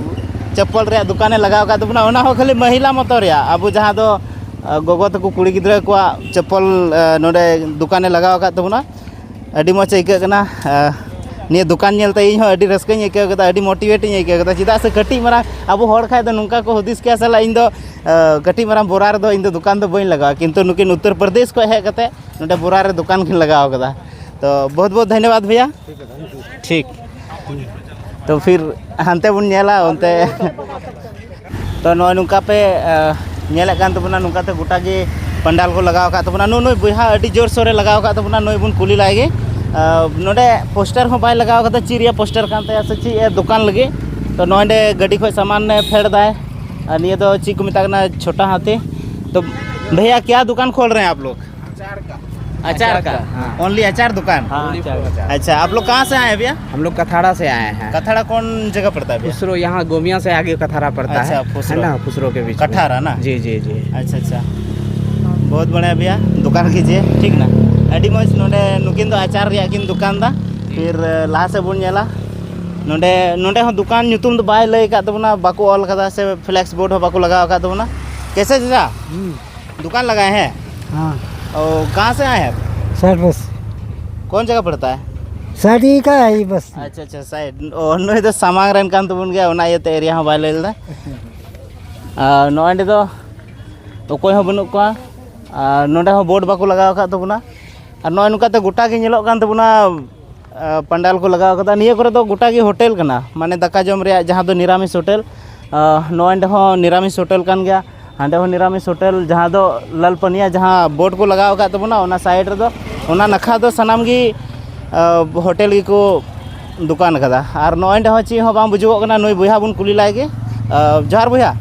ᱪᱟᱯᱯᱚᱞ ᱨᱮᱭᱟᱜ ᱫᱚᱠᱟᱱᱮ ᱞᱟᱜᱟᱣ ᱟᱠᱟᱫ ᱛᱟᱵᱚᱱᱟ᱾ ᱚᱱᱟ ᱦᱚᱸ ᱠᱷᱟᱹᱞᱤ ᱢᱟᱹᱦᱤᱞᱟ ᱢᱚᱛᱚ ᱨᱮᱭᱟᱜ, ᱟᱵᱚ ᱡᱟᱦᱟᱸ ᱫᱚ, ᱮ, ᱜᱚᱜᱚ ᱛᱟᱠᱚ ᱠᱩᱲᱤ ᱜᱤᱫᱽᱨᱟᱹ ᱠᱚᱣᱟᱜ ᱪᱟᱯᱯᱚᱞ, ᱮ, ᱱᱚᱰᱮ ᱫᱚᱠᱟᱱᱮ ᱞᱟᱜᱟᱣ ᱟᱠᱟᱫ ᱛᱟᱵᱚᱱᱟ᱾ ᱟᱹᱰᱤ ᱢᱚᱡᱽ ᱟᱹᱭᱠᱟᱹᱜ ᱠᱟᱱᱟ᱾ ᱟᱨ ᱱᱤᱭᱟᱹ ᱫᱚᱠᱟᱱ ᱧᱮᱞᱛᱮ ᱤᱧ ᱦᱚᱸ ᱟᱹᱰᱤ ᱨᱟᱹᱥᱠᱟᱹᱧ ᱟᱹᱭᱠᱟᱹᱣ ᱠᱮᱫᱟ, ᱟᱹᱰᱤ ᱢᱳᱴᱤᱵᱷᱮᱴᱤᱧ ᱟᱹᱭᱠᱟᱹᱣ ᱠᱮᱫᱟ, ᱪᱮᱫᱟᱜ ᱥᱮ ᱠᱟᱹᱴᱤᱡ ᱢᱟᱨᱟᱝ ᱟᱵᱚ ᱦᱚᱲ ᱠᱷᱟᱡ ᱫᱚ ᱱᱚᱝᱠᱟ ᱠᱚ ᱦᱩᱫᱤᱥ ᱠᱮᱭᱟ, ᱥᱟᱞᱟ ᱤᱧ ᱫᱚ, ᱟᱸ, ᱠᱟᱹᱴᱤᱡ ᱢᱟᱨᱟᱝ ᱵᱚᱨᱟ ᱨᱮᱫᱚ ᱤᱧ ᱫᱚ ᱫᱚᱠᱟᱱ ᱫᱚ ᱵᱟᱹᱧ ᱞᱟᱜᱟᱣᱟ, ᱠᱤᱱᱛᱩ ᱱᱩᱠᱤᱱ ᱩᱛᱛᱚᱨ ᱯᱨᱚᱫᱮᱥ ᱠᱷᱚᱱ ᱦᱮᱡ ᱠᱟᱛᱮ ᱱᱚᱰᱮ ᱵᱚᱨᱟ ᱨᱮ ᱫᱚᱠᱟᱱ ᱠᱤᱱ ᱞᱟᱜᱟᱣ ᱠᱟᱫᱟ᱾ ᱛᱚ, ᱵᱚᱦᱩᱛ ᱵᱚᱦᱩᱛ ᱫᱷᱚᱱᱭᱚᱵᱟᱫ ᱵᱷᱟᱭᱟ᱾ ᱴᱷᱤᱠ᱾ ᱛᱚ, ᱯᱷᱤᱨ ᱦᱟᱱᱛᱮ ᱵᱚᱱ ᱧᱮᱞᱟ, ᱚᱱᱛᱮ᱾ ᱛᱚ, ᱱᱚᱜᱼᱚᱭ ᱱᱚᱝᱠᱟ ᱯᱮ, ᱟᱸ, ᱧᱮᱞᱮᱫ ᱠᱟᱱ ᱛᱟᱵᱚᱱᱟ, ᱱᱚᱝᱠᱟ ᱛᱮ ᱜᱚᱴᱟ ᱜᱮ ᱯᱟᱱᱰᱟᱞ ᱠᱚ ᱞᱟᱜᱟᱣ ᱟᱠᱟᱫ ᱛᱟᱵᱚᱱᱟ᱾ ᱱᱩᱜᱼᱩ ᱱᱩᱭ ᱵᱚᱭᱦᱟ ᱟᱹᱰᱤ ᱡᱳᱨ ᱥᱳᱨᱮ ᱞᱟᱜᱟᱣ ᱟᱠᱟᱫ ᱛᱟᱵᱚᱱᱟ, ᱱᱩᱭ ᱵᱚᱱ ᱠᱩᱞᱤ ᱞᱟᱭ ᱜᱮ᱾ ᱟᱸ, ᱱᱚᱰᱮ ᱯᱳᱥᱴᱟᱨ ᱦᱚᱸ ᱵᱟᱭ ᱞᱟᱜᱟᱣ ᱠᱟᱫᱟ, ᱪᱮᱫ ᱨᱮᱭᱟᱜ ᱯᱳᱥᱴᱟᱨ ᱠᱟᱱ ᱛᱟᱭᱟ ᱥᱮ ᱪᱮᱫ ᱮ ᱫᱚᱠᱟᱱ ᱞᱟᱹᱜᱤᱫ᱾ ᱛᱚ, ᱱᱚᱰᱮ ᱜᱟᱹᱰᱤ ᱠᱷᱚᱱ ᱥᱟᱢᱟᱱ ᱮ ᱯᱷᱮᱰ ᱫᱟᱭ᱾ ᱟᱨ ᱱᱤᱭᱟᱹ ᱫᱚ ᱪᱮᱫ ᱠᱚ ᱢᱮᱛᱟᱜ ᱠᱟᱱᱟ, ᱪᱷᱳᱴᱟ ᱦᱟᱛᱤ᱾ ᱛᱚ, ᱵᱷᱟᱭᱟ, ᱠᱭᱟ ᱫᱩᱠᱟᱱ ᱠᱷᱳᱞ ᱨᱮ ᱦᱮᱸ ᱟᱯ ᱞᱳᱜ? ᱟᱪᱟᱨ ᱠᱟ᱾ ᱦᱮᱸ᱾ Only ᱟᱪᱟᱨ ᱫᱩᱠᱟᱱ? ᱦᱮᱸ, ᱟᱪᱟᱨ, ᱟᱪᱟᱨ᱾ अच्छा, आप लोग कहाँ से आए हैं भैया? हम लोग कथाड़ा से आए हैं। कथाड़ा कौन जगह पड़ता है भैया? फुसरो, यहाँ गोमिया से आगे कथाड़ा पड़ता है। अच्छा, फुसरो। है ना, फुसरो के बीच में। कठारा ना? जी, जी, जी। अच्छा, अच्छा। बहुत बढ़िया भैया, दुकान कीजिए, ठीक ना? ᱟᱹᱰᱤ ᱢᱚᱡᱽ᱾ ᱱᱚᱰᱮ ᱱᱩᱠᱤᱱ ᱫᱚ ᱟᱪᱟᱨ ᱨᱮᱭᱟᱜ ᱠᱤᱱ ᱫᱚᱠᱟᱱ ᱫᱟ᱾ ᱯᱷᱤᱨ, ᱞᱟᱦᱟ ᱥᱮᱫ ᱵᱚᱱ ᱧᱮᱞᱟ᱾ ᱱᱚᱰᱮ, ᱱᱚᱰᱮ ᱦᱚᱸ ᱫᱚᱠᱟᱱ ᱧᱩᱛᱩᱢ ᱫᱚ ᱵᱟᱭ ᱞᱟᱹᱭ ᱟᱠᱟᱫ ᱛᱟᱵᱚᱱᱟ, ᱵᱟᱠᱚ ᱚᱞ ᱠᱟᱫᱟ, ᱥᱮ ᱯᱷᱞᱮᱠᱥ ᱵᱳᱨᱰ ᱦᱚᱸ ᱵᱟᱠᱚ ᱞᱟᱜᱟᱣ ᱟᱠᱟᱫ ᱛᱟᱵᱚᱱᱟ᱾ कैसे चाचा? दुकान लगाए हैं? हाँ। और कहाँ से आए हैं आप? साठ बस। कौन जगह पड़ता है? साठ ही का है ये बस। अच्छा, अच्छा, साइड। ᱱᱩᱭ ᱫᱚ ᱥᱟᱢᱟᱝ ᱨᱮᱱ ᱠᱟᱱ ᱛᱟᱵᱚᱱ ᱜᱮᱭᱟ, ᱚᱱᱟ ᱤᱭᱟᱹᱛᱮ ᱮᱨᱤᱭᱟ ᱦᱚᱸ ᱵᱟᱭ ᱞᱟᱹᱭ ᱞᱮᱫᱟ᱾ ᱟᱨ ᱱᱚᱜᱼᱚᱭ ᱱᱚᱸᱰᱮ ᱫᱚ ᱚᱠᱚᱭ ᱦᱚᱸ ᱵᱟᱹᱱᱩᱜ ᱠᱚᱣᱟ᱾ ᱟᱨ ᱱᱚᱰᱮ ᱦᱚᱸ ᱵᱳᱨᱰ ᱵᱟᱠᱚ ᱞᱟᱜᱟᱣ ᱟᱠᱟᱫ ᱛᱟᱵᱚᱱᱟ᱾ ᱟᱨ ᱱᱚᱜᱼᱚᱭ ᱱᱚᱝᱠᱟᱛᱮ ᱜᱚᱴᱟ ᱜᱮ ᱧᱮᱞᱚᱜ ᱠᱟᱱ ᱛᱟᱵᱚᱱᱟ, ᱟᱨ ᱯᱟᱱᱰᱟᱞ ᱠᱚ ᱞᱟᱜᱟᱣ ᱠᱟᱫᱟ᱾ ᱱᱤᱭᱟᱹ ᱠᱚᱨᱮ ᱫᱚ ᱜᱚᱴᱟ ᱜᱮ ᱦᱳᱴᱮᱞ ᱠᱟᱱᱟ, ᱢᱟᱱᱮ ᱫᱟᱠᱟ ᱡᱚᱢ ᱨᱮᱭᱟᱜ, ᱡᱟᱦᱟᱸ ᱫᱚ ᱱᱤᱨᱟᱢᱤᱥ ᱦᱳᱴᱮᱞ᱾ ᱟᱨ ᱱᱚᱜᱼᱚᱭ ᱱᱚᱰᱮ ᱦᱚᱸ ᱱᱤᱨᱟᱢᱤᱥ ᱦᱳᱴᱮᱞ ᱠᱟᱱ ᱜᱮᱭᱟ᱾ ᱦᱟᱸᱰᱮ ᱦᱚᱸ ᱱᱤᱨᱟᱢᱤᱥ ᱦᱳᱴᱮᱞ, ᱡᱟᱦᱟᱸ ᱫᱚ ᱞᱟᱞ ᱯᱟᱹᱱᱤᱭᱟ, ᱡᱟᱦᱟᱸ ᱵᱳᱨᱰ ᱠᱚ ᱞᱟᱜᱟᱣ ᱟᱠᱟᱫ ᱛᱟᱵᱚᱱᱟ, ᱚᱱᱟ ᱥᱟᱭᱤᱰ ᱨᱮᱫᱚ, ᱚᱱᱟ ᱱᱟᱠᱷᱟ ᱫᱚ ᱥᱟᱱᱟᱢ ᱜᱮ, ᱟᱨ ᱦᱳᱴᱮᱞ ᱜᱮᱠᱚ ᱫᱚᱠᱟᱱ ᱟᱠᱟᱫᱟ᱾ ᱟᱨ ᱱᱚᱜᱼᱚᱭ ᱱᱚᱰᱮ ᱦᱚᱸ ᱪᱮᱫ ᱦᱚᱸ ᱵᱟᱝ ᱵᱩᱡᱩᱜᱚᱜ ᱠᱟᱱᱟ᱾ ᱱᱩᱭ ᱵᱚᱭᱦᱟ ᱵᱚᱱ ᱠᱩᱞᱤ ᱞᱟᱭ ᱜᱮ᱾ ᱟᱨ ᱡᱚᱦᱟᱨ ᱵᱚᱭᱦᱟ᱾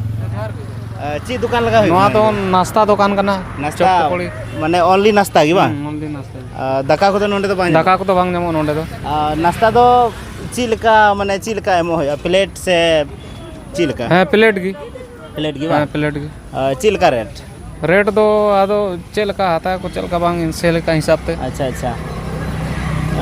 ᱟᱨ ᱪᱮᱫ ᱫᱚᱠᱟᱱ ᱞᱟᱜᱟᱣ ᱦᱩᱭᱩᱜ ᱱᱚᱣᱟ ᱠᱟᱱᱟ ᱫᱚ ᱱᱚᱰᱮ? ᱱᱟᱥᱛᱟ ᱫᱚᱠᱟᱱ ᱠᱟᱱᱟ᱾ ᱱᱟᱥᱛᱟ, ᱪᱚᱯ ᱯᱚᱠᱚᱲᱤ᱾ ᱢᱟᱱᱮ only ᱱᱟᱥᱛᱟ ᱜᱮ ᱵᱟᱝ? ᱦᱩᱸ, only ᱱᱟᱥᱛᱟ ᱜᱮ᱾ ᱟᱨ ᱫᱟᱠᱟ ᱠᱚᱫᱚ ᱱᱚᱰᱮ ᱫᱚ ᱵᱟᱝ ᱧᱟᱢᱚᱜᱼᱟ? ᱫᱟᱠᱟ ᱠᱚᱫᱚ ᱵᱟᱝ ᱧᱟᱢᱚᱜᱼᱟ ᱱᱚᱰᱮ ᱫᱚ᱾ ᱟᱨ ᱱᱟᱥᱛᱟ ᱫᱚ ᱪᱮᱫ ᱞᱮᱠᱟ, ᱢᱟᱱᱮ ᱪᱮᱫ ᱞᱮᱠᱟ ᱮᱢᱚᱜ ᱦᱩᱭᱩᱜᱼᱟ, ᱯᱞᱮᱴ ᱥᱮ ᱪᱮᱫ ᱞᱮᱠᱟ? ᱦᱮᱸ, ᱯᱞᱮᱴ ᱜᱮ᱾ ᱯᱞᱮᱴ ᱜᱮ ᱦᱮᱸ, ᱵᱟᱝ? ᱯᱞᱮᱴ ᱜᱮ᱾ ᱟᱨ ᱪᱮᱫ ᱞᱮᱠᱟ ᱨᱮᱴ? ᱨᱮᱴ ᱫᱚ ᱟᱫᱚ ᱪᱮᱫ ᱞᱮᱠᱟ ᱦᱟᱛᱟᱣ ᱟᱠᱚ, ᱪᱮᱫ ᱞᱮᱠᱟ ᱵᱟᱝ, ᱥᱮ ᱞᱮᱠᱟ ᱦᱤᱥᱟᱹᱵ ᱛᱮ᱾ ᱟᱪᱪᱷᱟ, ᱟᱪᱪᱷᱟ᱾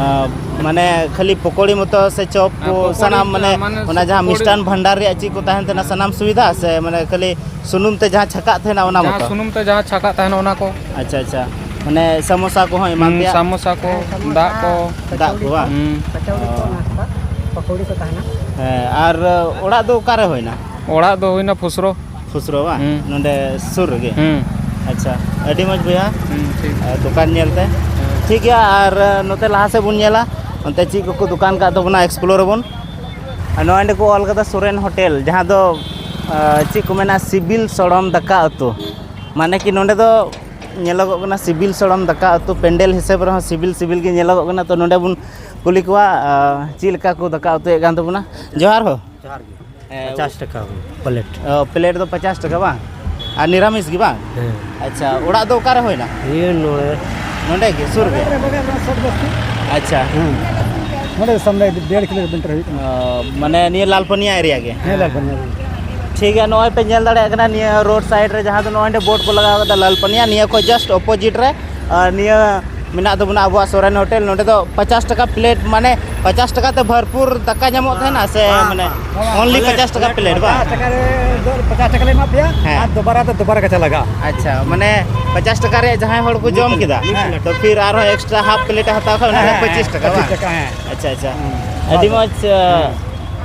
ᱟᱨ ᱢᱟᱱᱮ ᱠᱷᱟᱹᱞᱤ ᱯᱚᱠᱳᱲᱤ ᱢᱚᱛᱚ ᱥᱮ ᱪᱚᱯ ᱦᱮᱸ, ᱠᱚ ᱯᱚᱠᱳᱲᱤ, ᱥᱟᱱᱟᱢ, ᱢᱟᱱᱮ ᱢᱟᱱᱮ ᱚᱱᱟ ᱡᱟᱦᱟᱸ ᱯᱚᱠᱳᱲᱤ᱾ ᱢᱤᱥᱴᱟᱱ ᱵᱷᱟᱱᱰᱟᱨ ᱨᱮᱭᱟᱜ ᱪᱮᱫ ᱠᱚ ᱛᱟᱦᱮᱱ ᱛᱟᱦᱮᱱᱟ, ᱥᱟᱱᱟᱢ ᱥᱩᱵᱤᱫᱷᱟ ᱥᱮ ᱢᱟᱱᱮ ᱠᱷᱟᱹᱞᱤ ᱥᱩᱱᱩᱢ ᱛᱮ ᱡᱟᱦᱟᱸ ᱪᱷᱟᱠᱟᱜ ᱛᱟᱦᱮᱱᱟ ᱚᱱᱟ ᱡᱟᱦᱟᱸ ᱢᱚᱛᱚ? ᱥᱩᱱᱩᱢ ᱛᱮ ᱡᱟᱦᱟᱸ ᱪᱷᱟᱠᱟᱜ ᱛᱟᱦᱮᱱᱟ ᱚᱱᱟ ᱠᱚ᱾ ᱟᱪᱪᱷᱟ, ᱟᱪᱪᱷᱟ᱾ ᱢᱟᱱᱮ ᱥᱟᱢᱳᱥᱟ ᱠᱚᱦᱚᱸ ᱮᱢᱟᱱ ᱦᱩᱸ, ᱛᱮᱭᱟᱜ? ᱥᱟᱢᱳᱥᱟ ᱠᱚ, ᱦᱮᱸ, ᱥᱟᱢᱳᱥᱟ, ᱫᱟᱜ ᱠᱚ᱾ ᱫᱟᱜ ᱠᱚ ᱵᱟᱝ? ᱦᱩᱸ᱾ ᱠᱟᱪᱟᱣᱲᱤ ᱠᱚ ᱚ᱾ ᱱᱟᱥᱛᱟ, ᱯᱚᱠᱳᱲᱤ ᱠᱚ ᱛᱟᱦᱮᱱᱟ᱾ ᱦᱮᱸ, ᱟᱨ ᱚᱲᱟᱜ ᱫᱚ ᱚᱠᱟᱨᱮ ᱦᱩᱭᱱᱟ? ᱚᱲᱟᱜ ᱫᱚ ᱦᱩᱭᱱᱟ ᱯᱷᱩᱥᱨᱚ᱾ ᱯᱷᱩᱥᱨᱚ ᱵᱟᱝ? ᱦᱩᱸ᱾ ᱱᱚᱰᱮ ᱥᱩᱨ ᱨᱮᱜᱮ? ᱦᱩᱸ᱾ ᱟᱪᱪᱷᱟ, ᱟᱹᱰᱤ ᱢᱚᱡᱽ ᱵᱚᱭᱦᱟ᱾ ᱦᱩᱸ, ᱴᱷᱤᱠ᱾ ᱟᱨ ᱫᱚᱠᱟᱱ ᱧᱮᱞ ᱛᱮ᱾ ᱦᱮᱸ᱾ ᱴᱷᱤᱠ ᱜᱮᱭᱟ, ᱟᱨ ᱱᱚᱛᱮ ᱞᱟᱦᱟ ᱥᱮᱫ ᱵᱚᱱ ᱧᱮᱞᱟ, ᱚᱱᱛᱮ ᱪᱮᱫ ᱠᱚᱠᱚ ᱫᱚᱠᱟᱱ ᱠᱟᱜ ᱛᱟᱵᱚᱱᱟ, explore ᱟᱵᱚᱱ᱾ ᱟᱨ ᱱᱚᱜᱼᱚᱭ ᱱᱚᱸᱰᱮ ᱠᱚ ᱚᱞ ᱠᱟᱫᱟ ᱥᱚᱨᱮᱱ ᱦᱳᱴᱮᱞ, ᱡᱟᱦᱟᱸ ᱫᱚ, ᱟᱸ, ᱪᱮᱫ ᱠᱚ ᱢᱮᱱᱟ, ᱥᱤᱵᱤᱞ ᱥᱚᱲᱚᱢ ᱫᱟᱠᱟ ᱩᱛᱩ᱾ ᱢᱟᱱᱮ ᱠᱤ ᱱᱚᱸᱰᱮ ᱫᱚ ᱧᱮᱞᱚᱜᱚᱜ ᱠᱟᱱᱟ ᱥᱤᱵᱤᱞ ᱥᱚᱲᱚᱢ ᱫᱟᱠᱟ ᱩᱛᱩ, ᱯᱮᱱᱰᱮᱞ ᱦᱤᱥᱟᱹᱵ ᱨᱮᱦᱚᱸ ᱥᱤᱵᱤᱞ ᱥᱤᱵᱤᱞ ᱜᱮ ᱧᱮᱞᱚᱜᱚᱜ ᱠᱟᱱᱟ᱾ ᱛᱚ ᱱᱚᱸᱰᱮ ᱵᱚᱱ ᱠᱩᱞᱤ ᱠᱚᱣᱟ, ᱟᱸ, ᱪᱮᱫ ᱞᱮᱠᱟ ᱠᱚ ᱫᱟᱠᱟ ᱩᱛᱩᱭᱮᱫ ᱠᱟᱱ ᱛᱟᱵᱚᱱᱟ᱾ ᱡᱚᱦᱟᱨ ᱦᱳ᱾ ᱡᱚᱦᱟᱨ ᱜᱮ᱾ ᱦᱮᱸ᱾ ᱯᱚᱪᱟᱥ ᱴᱟᱠᱟ ᱯᱞᱮᱴ᱾ ᱚ, ᱯᱞᱮᱴ ᱫᱚ ᱯᱚᱪᱟᱥ ᱴᱟᱠᱟ ᱵᱟᱝ? ᱟᱨ ᱱᱤᱨᱟᱢᱤᱥ ᱜᱮ ᱵᱟᱝ? ᱦᱮᱸ᱾ ᱟᱪᱪᱷᱟ, ᱚᱲᱟᱜ ᱫᱚ ᱚᱠᱟᱨᱮ ᱦᱩᱭᱱᱟ? ᱤᱭᱟᱹ ᱱᱚᱰᱮ᱾ ᱱᱚᱰᱮ ᱜᱮ, ᱥᱩᱨ ᱜᱮ? ᱟᱪᱪᱷᱟ᱾ ᱦᱩᱸ᱾ ᱱᱚᱰᱮ ᱥᱟᱢᱱᱮ ᱰᱮᱲ ᱠᱤᱞᱳᱢᱤᱴᱟᱨ ᱦᱩᱭᱩᱜ ᱠᱟᱱᱟ᱾ ᱚ, ᱢᱟᱱᱮ ᱱᱤᱭᱟᱹ ᱞᱟᱞᱯᱟᱹᱱᱤᱭᱟ ᱮᱨᱤᱭᱟ ᱜᱮ? ᱦᱮᱸ, ᱞᱟᱞᱯᱟᱹᱱᱤᱭᱟ ᱜᱮ᱾ ᱴᱷᱤᱠ ᱜᱮᱭᱟ, ᱱᱚᱜᱼᱚᱭ ᱯᱮ ᱧᱮᱞ ᱫᱟᱲᱮᱭᱟᱜ ᱠᱟᱱᱟ ᱱᱤᱭᱟᱹ ᱨᱳᱰ ᱥᱟᱭᱤᱰ ᱨᱮ ᱡᱟᱦᱟᱸ ᱫᱚ ᱱᱚᱜᱼᱚᱭ ᱱᱚᱰᱮ ᱵᱳᱨᱰ ᱠᱚ ᱞᱟᱜᱟᱣ ᱠᱟᱫᱟ ᱞᱟᱞᱯᱟᱹᱱᱤᱭᱟ, ᱱᱤᱭᱟᱹ ᱠᱷᱚᱡ just opposite ᱨᱮ, ᱟᱨ ᱱᱤᱭᱟᱹ ᱢᱮᱱᱟᱜ ᱛᱟᱵᱚᱱᱟ ᱟᱵᱚᱣᱟᱜ ᱥᱚᱨᱮᱱ ᱦᱳᱴᱮᱞ᱾ ᱱᱚᱰᱮ ᱫᱚ ᱯᱚᱪᱟᱥ ᱴᱟᱠᱟ ᱯᱞᱮᱴ, ᱢᱟᱱᱮ ᱯᱚᱪᱟᱥ ᱴᱟᱠᱟ ᱛᱮ ᱵᱷᱚᱨᱯᱩᱨ ᱫᱟᱠᱟ ᱧᱟᱢᱚᱜ ᱛᱟᱦᱮᱱᱟ ᱥᱮ ᱵᱟᱝ, ᱢᱟᱱᱮ ᱵᱟᱝ, ᱵᱟᱝ, only ᱯᱞᱮᱴ, ᱯᱚᱪᱟᱥ ᱴᱟᱠᱟ ᱯᱞᱮᱴ ᱵᱟᱝ? ᱯᱚᱪᱟᱥ ᱴᱟᱠᱟ ᱨᱮ ᱫᱚ, ᱯᱚᱪᱟᱥ ᱴᱟᱠᱟ ᱞᱮ ᱮᱢᱟ ᱯᱮᱭᱟ ᱦᱮᱸ᱾ ᱟᱨ ᱫᱚᱵᱟᱨᱟ ᱫᱚ ᱫᱚᱵᱟᱨᱟ ᱠᱟᱪᱟ ᱞᱟᱜᱟᱜᱼᱟ᱾ ᱟᱪᱪᱷᱟ, ᱢᱟᱱᱮ ᱯᱚᱪᱟᱥ ᱴᱟᱠᱟ ᱨᱮᱭᱟᱜ ᱡᱟᱦᱟᱸᱭ ᱦᱚᱲ ᱠᱚ ᱡᱚᱢ ᱠᱮᱫᱟ, ᱦᱮᱸ᱾ ᱛᱚ ᱯᱷᱤᱨ ᱟᱨᱦᱚᱸ ᱮᱠᱥᱴᱨᱟ ᱦᱟᱯ ᱯᱞᱮᱴ ᱮ ᱦᱟᱛᱟᱣ ᱠᱷᱟᱱ ᱚᱱᱟ ᱫᱚ ᱦᱮᱸ, ᱯᱚᱸᱪᱤᱥ ᱴᱟᱠᱟ ᱯᱚᱸᱪᱤᱥ ᱵᱟᱝ? ᱴᱟᱠᱟ, ᱦᱮᱸ᱾ ᱟᱪᱪᱷᱟ, ᱟᱪᱪᱷᱟ᱾ ᱦᱩᱸ᱾ ᱟᱹᱰᱤ ᱢᱚᱡᱽ, ᱦᱩᱸ᱾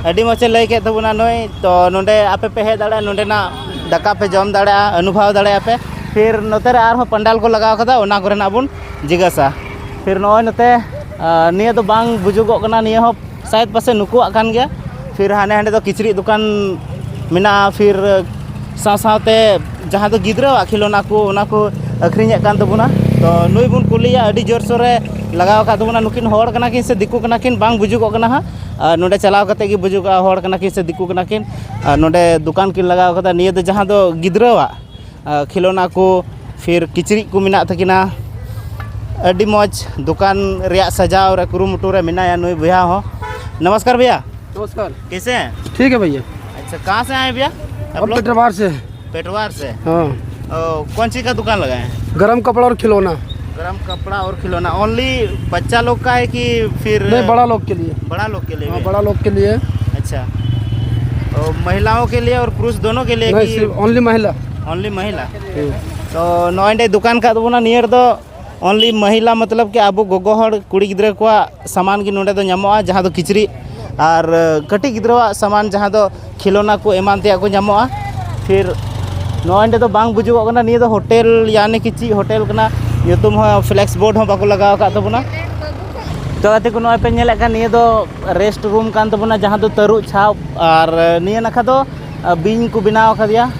ᱟᱹᱰᱤ ᱢᱚᱡᱽ ᱮ ᱞᱟᱹᱭ ᱠᱮᱫ ᱛᱟᱵᱚᱱᱟ ᱱᱩᱭ᱾ ᱛᱚ ᱱᱚᱰᱮ ᱟᱯᱮ ᱯᱮ ᱦᱮᱡ ᱫᱟᱲᱮᱭᱟᱜᱼᱟ, ᱱᱚᱰᱮᱱᱟᱜ ᱫᱟᱠᱟ ᱯᱮ ᱡᱚᱢ ᱫᱟᱲᱮᱭᱟᱜᱼᱟ, ᱚᱱᱩᱵᱷᱚᱵ ᱫᱟᱲᱮᱭᱟᱜᱼᱟ ᱯᱮ᱾ ᱯᱷᱤᱨ ᱱᱚᱛᱮ ᱨᱮ ᱟᱨᱦᱚᱸ ᱯᱟᱱᱰᱟᱞ ᱠᱚ ᱞᱟᱜᱟᱣ ᱠᱟᱫᱟ, ᱚᱱᱟ ᱠᱚᱨᱮᱱᱟᱜ ᱵᱚᱱ ᱡᱤᱜᱟᱹᱥᱟ᱾ ᱯᱷᱤᱨ ᱱᱚᱜᱼᱚᱭ ᱱᱚᱛᱮ, ᱟ, ᱱᱤᱭᱟᱹ ᱫᱚ ᱵᱟᱝ ᱵᱩᱡᱩᱜᱚᱜ ᱠᱟᱱᱟ, ᱱᱤᱭᱟᱹ ᱦᱚᱸ ᱥᱟᱭᱮᱫ ᱯᱟᱥᱮ ᱱᱩᱠᱩᱣᱟᱜ ᱠᱟᱱ ᱜᱮᱭᱟ᱾ ᱯᱷᱤᱨ ᱦᱟᱸᱰᱮ ᱦᱟᱸᱰᱮ ᱫᱚ ᱠᱤᱪᱨᱤᱡ ᱫᱚᱠᱟᱱ ᱢᱮᱱᱟᱜᱼᱟ, ᱯᱷᱤᱨ ᱥᱟᱶ ᱥᱟᱶᱛᱮ ᱡᱟᱦᱟᱸ ᱫᱚ ᱜᱤᱫᱽᱨᱟᱹᱣᱟᱜ ᱠᱷᱮᱞᱳᱱᱟ ᱠᱚ, ᱚᱱᱟ ᱠᱚ ᱟᱹᱠᱷᱨᱤᱧᱮᱫ ᱠᱟᱱ ᱛᱟᱵᱚᱱᱟ᱾ ᱛᱚ ᱱᱩᱭ ᱵᱚᱱ ᱠᱩᱞᱤᱭᱟ, ᱟᱹᱰᱤ ᱡᱳᱨᱥᱳᱨᱮ ᱞᱟᱜᱟᱣ ᱟᱠᱟᱫ ᱛᱟᱵᱚᱱᱟ᱾ ᱱᱩᱠᱤᱱ ᱦᱚᱲ ᱠᱟᱱᱟ ᱠᱤᱱ ᱥᱮ ᱫᱤᱠᱩ ᱠᱟᱱᱟ ᱠᱤᱱ, ᱵᱟᱝ ᱵᱩᱡᱩᱜᱚᱜ ᱠᱟᱱᱟ ᱦᱟᱸᱜ᱾ ᱟᱨ ᱱᱚᱰᱮ ᱪᱟᱞᱟᱣ ᱠᱟᱛᱮ ᱜᱮ ᱵᱩᱡᱩᱜᱚᱜᱼᱟ, ᱦᱚᱲ ᱠᱟᱱᱟ ᱠᱤᱱ ᱥᱮ ᱫᱤᱠᱩ ᱠᱟᱱᱟ ᱠᱤᱱ᱾ ᱟᱨ ᱱᱚᱰᱮ ᱫᱚᱠᱟᱱ ᱠᱤᱱ ᱞᱟᱜᱟᱣ ᱠᱟᱫᱟ, ᱱᱤᱭᱟᱹ ᱫᱚ ᱡᱟᱦᱟᱸ ᱫᱚ ᱜᱤᱫᱽᱨᱟᱹᱣᱟᱜ ᱟᱨ ᱠᱷᱮᱞᱳᱱᱟ ᱠᱚ, ᱯᱷᱤᱨ ᱠᱤᱪᱨᱤᱡ ᱠᱚ ᱢᱮᱱᱟᱜ ᱛᱟᱹᱠᱤᱱᱟ᱾ ᱟᱹᱰᱤ ᱢᱚᱡᱽ ᱫᱚᱠᱟᱱ ᱨᱮᱭᱟᱜ ᱥᱟᱡᱟᱣ ᱨᱮ ᱠᱩᱨᱩᱢᱩᱴᱩ ᱨᱮ ᱢᱮᱱᱟᱭᱟ ᱱᱩᱭ ᱵᱚᱭᱦᱟ ᱦᱚᱸ᱾ नमस्कार भैया। नमस्कार। कैसे हैं? ठीक है भैया। अच्छा, कहाँ से आए भैया आप हम लोग? पेटरवार से। पेटवार से। हाँ। ओ, कौन चीज़ का दुकान लगाए हैं? गरम कपड़ा और खिलौना। गरम कपड़ा और खिलौना। ओनली बच्चा लोग का है कि फिर नहीं, बड़ा लोग के लिए। बड़ा लोग के लिए हाँ, भी? बड़ा लोग के लिए। अच्छा, तो महिलाओं के लिए और पुरुष दोनों के लिए नहीं, कि सिर्फ ओनली महिला। ओनली महिला। ᱦᱩᱸ᱾ ᱛᱚ ᱱᱚᱜᱼᱚᱭ ᱱᱚᱰᱮ ᱫᱚᱠᱟᱱ ᱠᱟᱫ ᱛᱟᱵᱚᱱᱟ, ᱱᱤᱭᱟᱹ ᱨᱮᱫᱚ ᱳᱱᱞᱤ ᱢᱟᱦᱤᱞᱟ, ᱢᱚᱛᱞᱚᱵ ᱠᱤ ᱟᱵᱚ ᱜᱚᱜᱚ ᱦᱚᱲ, ᱠᱩᱲᱤ ᱜᱤᱫᱽᱨᱟᱹ ᱠᱚᱣᱟᱜ ᱥᱟᱢᱟᱱ ᱜᱮ ᱱᱚᱰᱮ ᱫᱚ ᱧᱟᱢᱚᱜᱼᱟ, ᱡᱟᱦᱟᱸ ᱫᱚ ᱠᱤᱪᱨᱤᱡ ᱟᱨ ᱠᱟᱹᱴᱤᱡ ᱜᱤᱫᱽᱨᱟᱹᱣᱟᱜ ᱥᱟᱢᱟᱱ, ᱡᱟᱦᱟᱸ ᱫᱚ ᱠᱷᱮᱞᱳᱱᱟ ᱠᱚ ᱮᱢᱟᱱ ᱛᱮᱭᱟᱜ ᱠᱚ ᱧᱟᱢᱚᱜᱼᱟ᱾ ᱯᱷᱤᱨ ᱱᱚᱜᱼᱚᱭ ᱱᱚᱰᱮ ᱫᱚ ᱵᱟᱝ ᱵᱩᱡᱩᱜᱚᱜ ᱠᱟᱱᱟ ᱱᱤᱭᱟᱹ ᱫᱚ ᱦᱳᱴᱮᱞ ᱭᱟᱱᱤ ᱠᱤ ᱪᱮᱫ ᱦᱳᱴᱮᱞ ᱠᱟᱱᱟ, ᱧᱩᱛᱩᱢ ᱦᱚᱸ ᱯᱷᱞᱮᱠᱥ ᱵᱳᱨᱰ ᱦᱚᱸ ᱵᱟᱠᱚ ᱞᱟᱜᱟᱣ ᱟᱠᱟᱫ ᱛᱟᱵᱚᱱᱟ᱾ ᱛᱚ ᱜᱟᱛᱮ ᱠᱚ, ᱱᱚᱜᱼᱚᱭ ᱯᱮ ᱧᱮᱞᱮᱫ ᱠᱟᱱ, ᱱᱤᱭᱟᱹ ᱫᱚ ᱨᱮᱥᱴ ᱨᱩᱢ ᱠᱟᱱ ᱛᱟᱵᱚᱱᱟ, ᱡᱟᱦᱟᱸ ᱫᱚ ᱛᱟᱹᱨᱩᱵ ᱪᱷᱟᱯ, ᱟᱨ ᱱᱤᱭᱟᱹ ᱱᱟᱠᱷᱟ ᱫᱚ ᱟᱨ ᱵᱤᱧ ᱠᱚ ᱵᱮᱱᱟᱣ ᱟᱠᱟᱫᱮᱭᱟ᱾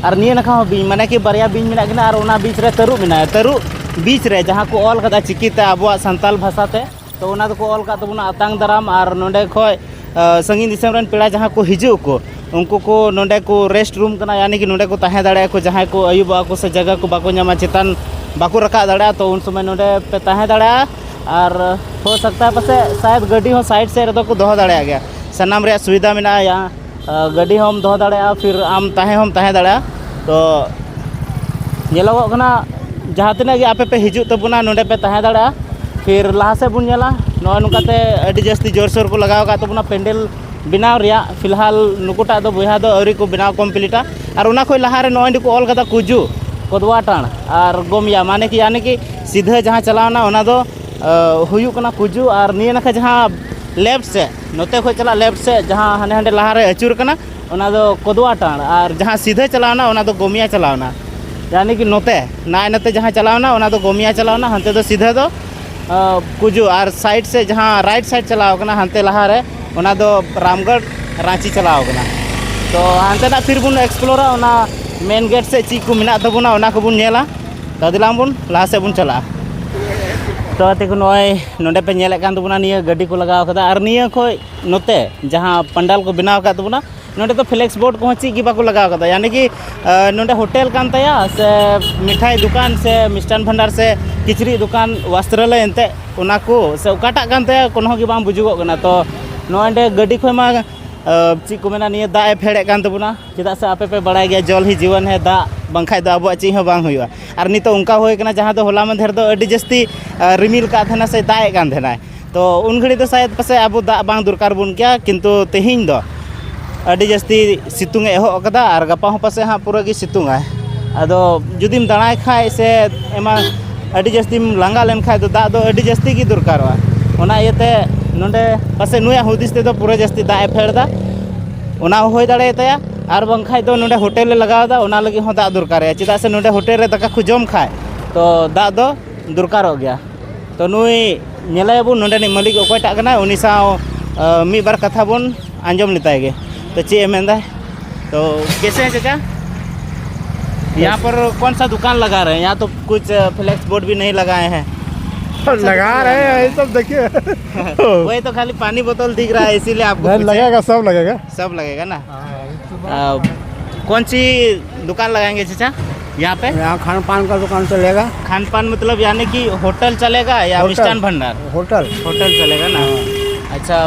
ᱟᱨ ᱱᱤᱭᱟᱹ ᱱᱟᱠᱷᱟ ᱦᱚᱸ ᱵᱤᱧ, ᱢᱟᱱᱮ ᱠᱤ ᱵᱟᱨᱭᱟ ᱵᱤᱧ ᱢᱮᱱᱟᱜ ᱠᱤᱱᱟ ᱟᱨ ᱚᱱᱟ ᱵᱤᱪ ᱨᱮ ᱛᱟᱹᱨᱩᱵ ᱢᱮᱱᱟᱭᱟ᱾ ᱛᱟᱹᱨᱩᱵ ᱵᱤᱪ ᱨᱮ ᱡᱟᱦᱟᱸ ᱠᱚ ᱚᱞ ᱠᱟᱫᱟ ᱪᱤᱠᱤ ᱛᱮ ᱟᱵᱚᱣᱟᱜ ᱥᱟᱱᱛᱟᱞ ᱵᱷᱟᱥᱟ ᱛᱮ, ᱛᱚ ᱚᱱᱟ ᱫᱚᱠᱚ ᱚᱞ ᱠᱟᱫ ᱛᱟᱵᱚᱱᱟ ᱟᱛᱟᱝ ᱫᱟᱨᱟᱢ᱾ ᱟᱨ ᱱᱚᱸᱰᱮ ᱠᱷᱚᱡ, ᱟ, ᱥᱟᱺᱜᱤᱧ ᱫᱤᱥᱚᱢ ᱨᱮᱱ ᱯᱮᱲᱟ ᱡᱟᱦᱟᱸ ᱠᱚ ᱦᱤᱡᱩᱜ ᱟᱠᱚ, ᱩᱱᱠᱩ ᱠᱚ ᱱᱚᱸᱰᱮ ᱠᱚ ᱨᱮᱥᱴ ᱨᱩᱢ ᱠᱟᱱᱟ, ᱭᱟᱱᱤ ᱠᱤ ᱱᱚᱸᱰᱮ ᱠᱚ ᱛᱟᱦᱮᱸ ᱫᱟᱲᱮᱭᱟᱜᱼᱟ ᱠᱚ, ᱡᱟᱦᱟᱸᱭ ᱠᱚ ᱟᱹᱭᱩᱵᱚᱜᱼᱟ ᱠᱚ ᱥᱮ ᱡᱟᱭᱜᱟ ᱠᱚ ᱵᱟᱠᱚ ᱧᱟᱢᱟ, ᱪᱮᱛᱟᱱ ᱵᱟᱠᱚ ᱨᱟᱠᱟᱵ ᱫᱟᱲᱮᱭᱟᱜᱼᱟ, ᱛᱚ ᱩᱱ ᱥᱚᱢᱚᱭ ᱱᱚᱸᱰᱮ ᱯᱮ ᱛᱟᱦᱮᱸ ᱫᱟᱲᱮᱭᱟᱜᱼᱟ᱾ ᱟᱨ ᱦᱳ ᱥᱟᱠᱛᱟ ᱦᱟᱭ ᱯᱟᱥᱮᱡ ᱥᱟᱭᱮᱫ ᱜᱟᱹᱰᱤ ᱦᱚᱸ ᱥᱟᱭᱤᱰ ᱥᱮᱫ ᱨᱮᱫᱚ ᱠᱚ ᱫᱚᱦᱚ ᱫᱟᱲᱮᱭᱟᱜ ᱜᱮᱭᱟ, ᱥᱟᱱᱟᱢ ᱨᱮᱭᱟᱜ ᱥᱩᱵᱤᱫᱷᱟ ᱢᱮᱱᱟᱜᱼᱟ᱾ ᱭᱟ ᱟᱨ ᱜᱟᱹᱰᱤ ᱦᱚᱸᱢ ᱫᱚᱦᱚ ᱫᱟᱲᱮᱭᱟᱜᱼᱟ, ᱯᱷᱤᱨ ᱟᱢ ᱛᱟᱦᱮᱸ ᱦᱚᱸᱢ ᱛᱟᱦᱮᱸ ᱫᱟᱲᱮᱭᱟᱜᱼᱟ᱾ ᱛᱚ ᱧᱮᱞᱚᱜᱚᱜ ᱠᱟᱱᱟ, ᱡᱟᱦᱟᱸ ᱛᱤᱱᱟᱹᱜ ᱜᱮ ᱟᱯᱮ ᱯᱮ ᱦᱤᱡᱩᱜ ᱛᱟᱵᱚᱱᱟ, ᱱᱚᱸᱰᱮ ᱯᱮ ᱛᱟᱦᱮᱸ ᱫᱟᱲᱮᱭᱟᱜᱼᱟ᱾ ᱯᱷᱤᱨ ᱞᱟᱦᱟ ᱥᱮᱫ ᱵᱚᱱ ᱧᱮᱞᱟ, ᱱᱚᱜᱼᱚᱭ ᱱᱚᱝᱠᱟᱛᱮ ᱟᱹᱰᱤ ᱡᱟᱹᱥᱛᱤ ᱡᱳᱨᱥᱳᱨ ᱠᱚ ᱞᱟᱜᱟᱣ ᱟᱠᱟᱫ ᱛᱟᱵᱚᱱᱟ ᱯᱮᱱᱰᱮᱞ ᱵᱮᱱᱟᱣ ᱨᱮᱭᱟᱜ᱾ ᱯᱷᱤᱞᱦᱟᱞ ᱱᱩᱠᱩᱴᱟᱜ ᱫᱚ ᱵᱚᱭᱦᱟ ᱫᱚ ᱟᱹᱣᱨᱤ ᱠᱚ ᱵᱮᱱᱟᱣ ᱠᱚᱢᱯᱞᱤᱴᱟ᱾ ᱟᱨ ᱚᱱᱟ ᱠᱷᱚᱱ ᱞᱟᱦᱟᱨᱮ ᱱᱚᱜᱼᱚᱭ ᱱᱚᱸᱰᱮ ᱠᱚ ᱚᱞ ᱠᱟᱫᱟ ᱠᱩᱡᱩ, ᱠᱚᱫᱣᱟ ᱴᱟᱬ ᱟᱨ ᱜᱚᱢᱭᱟ, ᱢᱟᱱᱮ ᱠᱤ, ᱭᱟᱱᱤ ᱠᱤ ᱥᱤᱫᱷᱟᱹ ᱡᱟᱦᱟᱸ ᱪᱟᱞᱟᱣᱱᱟ, ᱚᱱᱟ ᱫᱚ ᱟᱹ, ᱦᱩᱭᱩᱜ ᱠᱟᱱᱟ ᱠᱩᱡᱩ᱾ ᱟᱨ ᱱᱤᱭᱟᱹ ᱱᱟᱠᱷᱟ ᱡᱟᱦᱟᱸ ᱞᱮᱯᱷᱴ ᱥᱮᱫ, ᱱᱚᱛᱮ ᱠᱷᱚᱱ ᱪᱟᱞᱟᱜ ᱞᱮᱯᱷᱴ ᱥᱮᱫ, ᱡᱟᱦᱟᱸ ᱦᱟᱱᱮ ᱦᱟᱸᱰᱮ ᱞᱟᱦᱟᱨᱮ ᱟᱹᱪᱩᱨ ᱠᱟᱱᱟ, ᱚᱱᱟ ᱫᱚ ᱠᱚᱫᱣᱟ ᱴᱟᱬ, ᱟᱨ ᱡᱟᱦᱟᱸ ᱥᱤᱫᱷᱟᱹ ᱪᱟᱞᱟᱣᱱᱟ, ᱚᱱᱟ ᱫᱚ ᱜᱚᱢᱤᱭᱟ ᱪᱟᱞᱟᱣᱱᱟ᱾ ᱭᱟᱱᱤ ᱠᱤ ᱱᱚᱛᱮ, ᱱᱟᱭ ᱱᱚᱛᱮ ᱡᱟᱦᱟᱸ ᱪᱟᱞᱟᱣᱱᱟ, ᱚᱱᱟ ᱫᱚ ᱜᱚᱢᱤᱭᱟ ᱪᱟᱞᱟᱣᱱᱟ, ᱦᱟᱱᱛᱮ ᱫᱚ ᱥᱤᱫᱷᱟᱹ ᱫᱚ ᱠᱩᱡᱩ, ᱟᱨ ᱥᱟᱭᱤᱰ ᱥᱮᱫ ᱡᱟᱦᱟᱸ ᱨᱟᱭᱤᱴ ᱥᱟᱭᱤᱰ ᱪᱟᱞᱟᱣ ᱠᱟᱱᱟ ᱦᱟᱱᱛᱮ ᱞᱟᱦᱟᱨᱮ, ᱚᱱᱟ ᱫᱚ ᱨᱟᱢᱜᱚᱲ ᱨᱟᱺᱪᱤ ᱪᱟᱞᱟᱣ ᱠᱟᱱᱟ᱾ ᱛᱚ ᱦᱟᱱᱛᱮᱱᱟᱜ ᱯᱷᱤᱨ ᱵᱚᱱ ᱮᱠᱥᱯᱞᱳᱨᱟ, ᱚᱱᱟ ᱢᱮᱱ ᱜᱮᱴ ᱥᱮᱫ ᱪᱮᱫ ᱠᱚ ᱢᱮᱱᱟᱜ ᱛᱟᱵᱚᱱᱟ ᱚᱱᱟ ᱠᱚᱵᱚᱱ ᱧᱮᱞᱟ᱾ ᱛᱚ ᱫᱮᱞᱟᱝ ᱵᱚᱱ ᱞᱟᱦᱟ ᱥᱮᱫ ᱵᱚᱱ ᱪᱟᱞᱟᱜᱼᱟ᱾ ᱛᱚ ᱜᱟᱛᱮ ᱠᱚ, ᱱᱚᱜᱼᱚᱭ ᱱᱚᱰᱮ ᱯᱮ ᱧᱮᱞᱮᱫ ᱠᱟᱱ ᱛᱟᱵᱚᱱᱟ, ᱱᱤᱭᱟᱹ ᱜᱟᱹᱰᱤ ᱠᱚ ᱞᱟᱜᱟᱣ ᱠᱟᱫᱟ, ᱟᱨ ᱱᱤᱭᱟᱹ ᱠᱷᱚᱡ ᱱᱚᱛᱮ ᱡᱟᱦᱟᱸ ᱯᱟᱱᱰᱟᱞ ᱠᱚ ᱵᱮᱱᱟᱣ ᱟᱠᱟᱫ ᱛᱟᱵᱚᱱᱟ, ᱱᱚᱰᱮ ᱫᱚ ᱯᱷᱞᱮᱠᱥ ᱵᱳᱨᱰ ᱠᱚᱦᱚᱸ ᱪᱮᱫ ᱜᱮ ᱵᱟᱠᱚ ᱞᱟᱜᱟᱣ ᱠᱟᱫᱟ᱾ ᱭᱟᱱᱤ ᱠᱤ ᱱᱚᱰᱮ ᱦᱳᱴᱮᱞ ᱠᱟᱱ ᱛᱟᱭᱟ ᱥᱮ ᱢᱤᱴᱷᱟᱭ ᱫᱚᱠᱟᱱ ᱥᱮ ᱢᱤᱥᱴᱟᱱ ᱵᱷᱟᱱᱰᱟᱨ ᱥᱮ ᱠᱤᱪᱨᱤᱡ ᱫᱚᱠᱟᱱ, ᱵᱚᱥᱛᱨᱟᱞᱚᱭ ᱮᱱᱛᱮᱫ, ᱚᱱᱟ ᱠᱚ ᱥᱮ ᱚᱠᱟᱴᱟᱜ ᱠᱟᱱ ᱛᱟᱭᱟ, ᱠᱳᱱᱳ ᱜᱮ ᱵᱟᱝ ᱵᱩᱡᱩᱜᱚᱜ ᱠᱟᱱᱟ᱾ ᱛᱚ ᱱᱚᱰᱮ ᱜᱟᱹᱰᱤ ᱠᱷᱚᱡ ᱢᱟ ᱪᱮᱫ ᱠᱚ ᱢᱮᱱᱟ, ᱱᱤᱭᱟᱹ ᱫᱟᱜ ᱮ ᱯᱷᱮᱰᱮᱫ ᱠᱟᱱ ᱛᱟᱵᱚᱱᱟ᱾ ᱪᱮᱫᱟᱜ ᱥᱮ ᱟᱯᱮ ᱯᱮ ᱵᱟᱲᱟᱭ ᱜᱮᱭᱟ, ᱡᱚᱞ ᱦᱤ ᱡᱤᱵᱚᱱ ᱦᱮ, ᱫᱟᱜ ᱵᱟᱝᱠᱷᱟᱡ ᱫᱚ ᱟᱵᱚᱣᱟᱜ ᱪᱮᱫ ᱦᱚᱸ ᱵᱟᱝ ᱦᱩᱭᱩᱜᱼᱟ᱾ ᱟᱨ ᱱᱤᱛᱚᱜ ᱚᱱᱠᱟ ᱦᱩᱭ ᱠᱟᱱᱟ, ᱡᱟᱦᱟᱸ ᱫᱚ ᱦᱚᱞᱟ ᱢᱟᱫᱷᱮᱨ ᱫᱚ ᱟᱹᱰᱤ ᱡᱟᱹᱥᱛᱤ ᱨᱤᱢᱤᱞ ᱠᱟᱜ ᱛᱟᱦᱮᱱᱟ ᱥᱮ ᱫᱟᱜ ᱮᱫ ᱠᱟᱱ ᱛᱟᱦᱮᱱᱟᱭ᱾ ᱛᱚ ᱩᱱ ᱜᱷᱟᱹᱲᱤᱡ ᱫᱚ ᱥᱟᱭᱮᱫ ᱯᱟᱥᱮᱡ ᱟᱵᱚ ᱫᱟᱜ ᱵᱟᱝ ᱫᱚᱨᱠᱟᱨ ᱵᱚᱱ ᱠᱮᱭᱟ, ᱠᱤᱱᱛᱩ ᱛᱮᱦᱮᱧ ᱫᱚ ᱟᱹᱰᱤ ᱡᱟᱹᱥᱛᱤ ᱥᱤᱛᱩᱝ ᱮ ᱮᱦᱚᱵ ᱟᱠᱟᱫᱟ ᱟᱨ ᱜᱟᱯᱟ ᱦᱚᱸ ᱯᱟᱥᱮᱡ ᱦᱟᱸᱜ ᱯᱩᱨᱟᱹ ᱜᱮ ᱥᱤᱛᱩᱝ ᱟᱭ᱾ ᱟᱫᱚ ᱡᱩᱫᱤᱢ ᱫᱟᱬᱟᱭ ᱠᱷᱟᱡ ᱥᱮ ᱮᱢᱟᱱ ᱟᱹᱰᱤ ᱡᱟᱹᱥᱛᱤᱢ ᱞᱟᱸᱜᱟ ᱞᱮᱱᱠᱷᱟᱡ ᱫᱚ ᱫᱟᱜ ᱫᱚ ᱟᱹᱰᱤ ᱡᱟᱹᱥᱛᱤ ᱜᱮ ᱫᱚᱨᱠᱟᱨᱚᱜᱼᱟ᱾ ᱚᱱᱟ ᱤᱭᱟᱹᱛᱮ ᱱᱚᱰᱮ ᱯᱟᱥᱮᱡ ᱱᱩᱭᱟᱜ ᱦᱩᱫᱤᱥ ᱛᱮᱫᱚ ᱯᱩᱨᱟᱹ ᱡᱟᱹᱥᱛᱤ ᱫᱟᱜ ᱮ ᱯᱷᱮᱰ ᱮᱫᱟ, ᱚᱱᱟ ᱦᱚᱸ ᱦᱩᱭ ᱫᱟᱲᱮᱭᱟᱛᱟᱭᱟ᱾ ᱟᱨ ᱵᱟᱝᱠᱷᱟᱡ ᱫᱚ ᱱᱚᱰᱮ ᱦᱳᱴᱮᱞ ᱮ ᱞᱟᱜᱟᱣ ᱮᱫᱟ, ᱚᱱᱟ ᱞᱟᱹᱜᱤᱫ ᱦᱚᱸ ᱫᱟᱜ ᱫᱚᱨᱠᱟᱨᱮᱭᱟ, ᱪᱮᱫᱟᱜ ᱥᱮ ᱱᱚᱰᱮ ᱦᱳᱴᱮᱞ ᱨᱮ ᱫᱟᱠᱟ ᱠᱚ ᱡᱚᱢ ᱠᱷᱟᱡ ᱛᱚ ᱫᱟᱜ ᱫᱚ ᱫᱚᱨᱠᱟᱨᱚᱜ ᱜᱮᱭᱟ᱾ ᱛᱚ ᱱᱩᱭ ᱧᱮᱞᱮᱭᱟᱵᱚᱱ ᱱᱚᱰᱮᱱᱤᱡ ᱢᱟᱹᱞᱤᱠ ᱚᱠᱚᱭᱴᱟᱜ ᱠᱟᱱᱟᱭ, ᱩᱱᱤ ᱥᱟᱶ ᱢᱤᱫ ᱵᱟᱨ ᱠᱟᱛᱷᱟ ᱵᱚᱱ ᱟᱸᱡᱚᱢ ᱞᱮᱛᱟᱭ ᱜᱮ᱾ ᱛᱚ ᱪᱮᱫ ᱮ ᱢᱮᱱᱫᱟ? तो कैसे हैं चाचा? यहाँ पर कौन सा दुकान लगा रहे हैं? यहाँ तो कुछ फ्लेक्स बोर्ड भी नहीं लगाए हैं। कौन सा लगा दुकान रहे हैं, लगाए हैं? ये सब देखिए। वही तो खाली पानी बोतल दिख रहा है, इसीलिए आपको नहीं, पूछे। लगेगा, सब लगेगा। सब लगेगा ना? हाँ, ये तो आ, कौन सी दुकान लगाएंगे चाचा यहाँ पे? यहाँ खान पान का दुकान चलेगा। खान पान मतलब यानी कि होटल चलेगा या hotel. Mishthan Bhandar? Hotel. Hotel चलेगा ना? हाँ। अच्छा,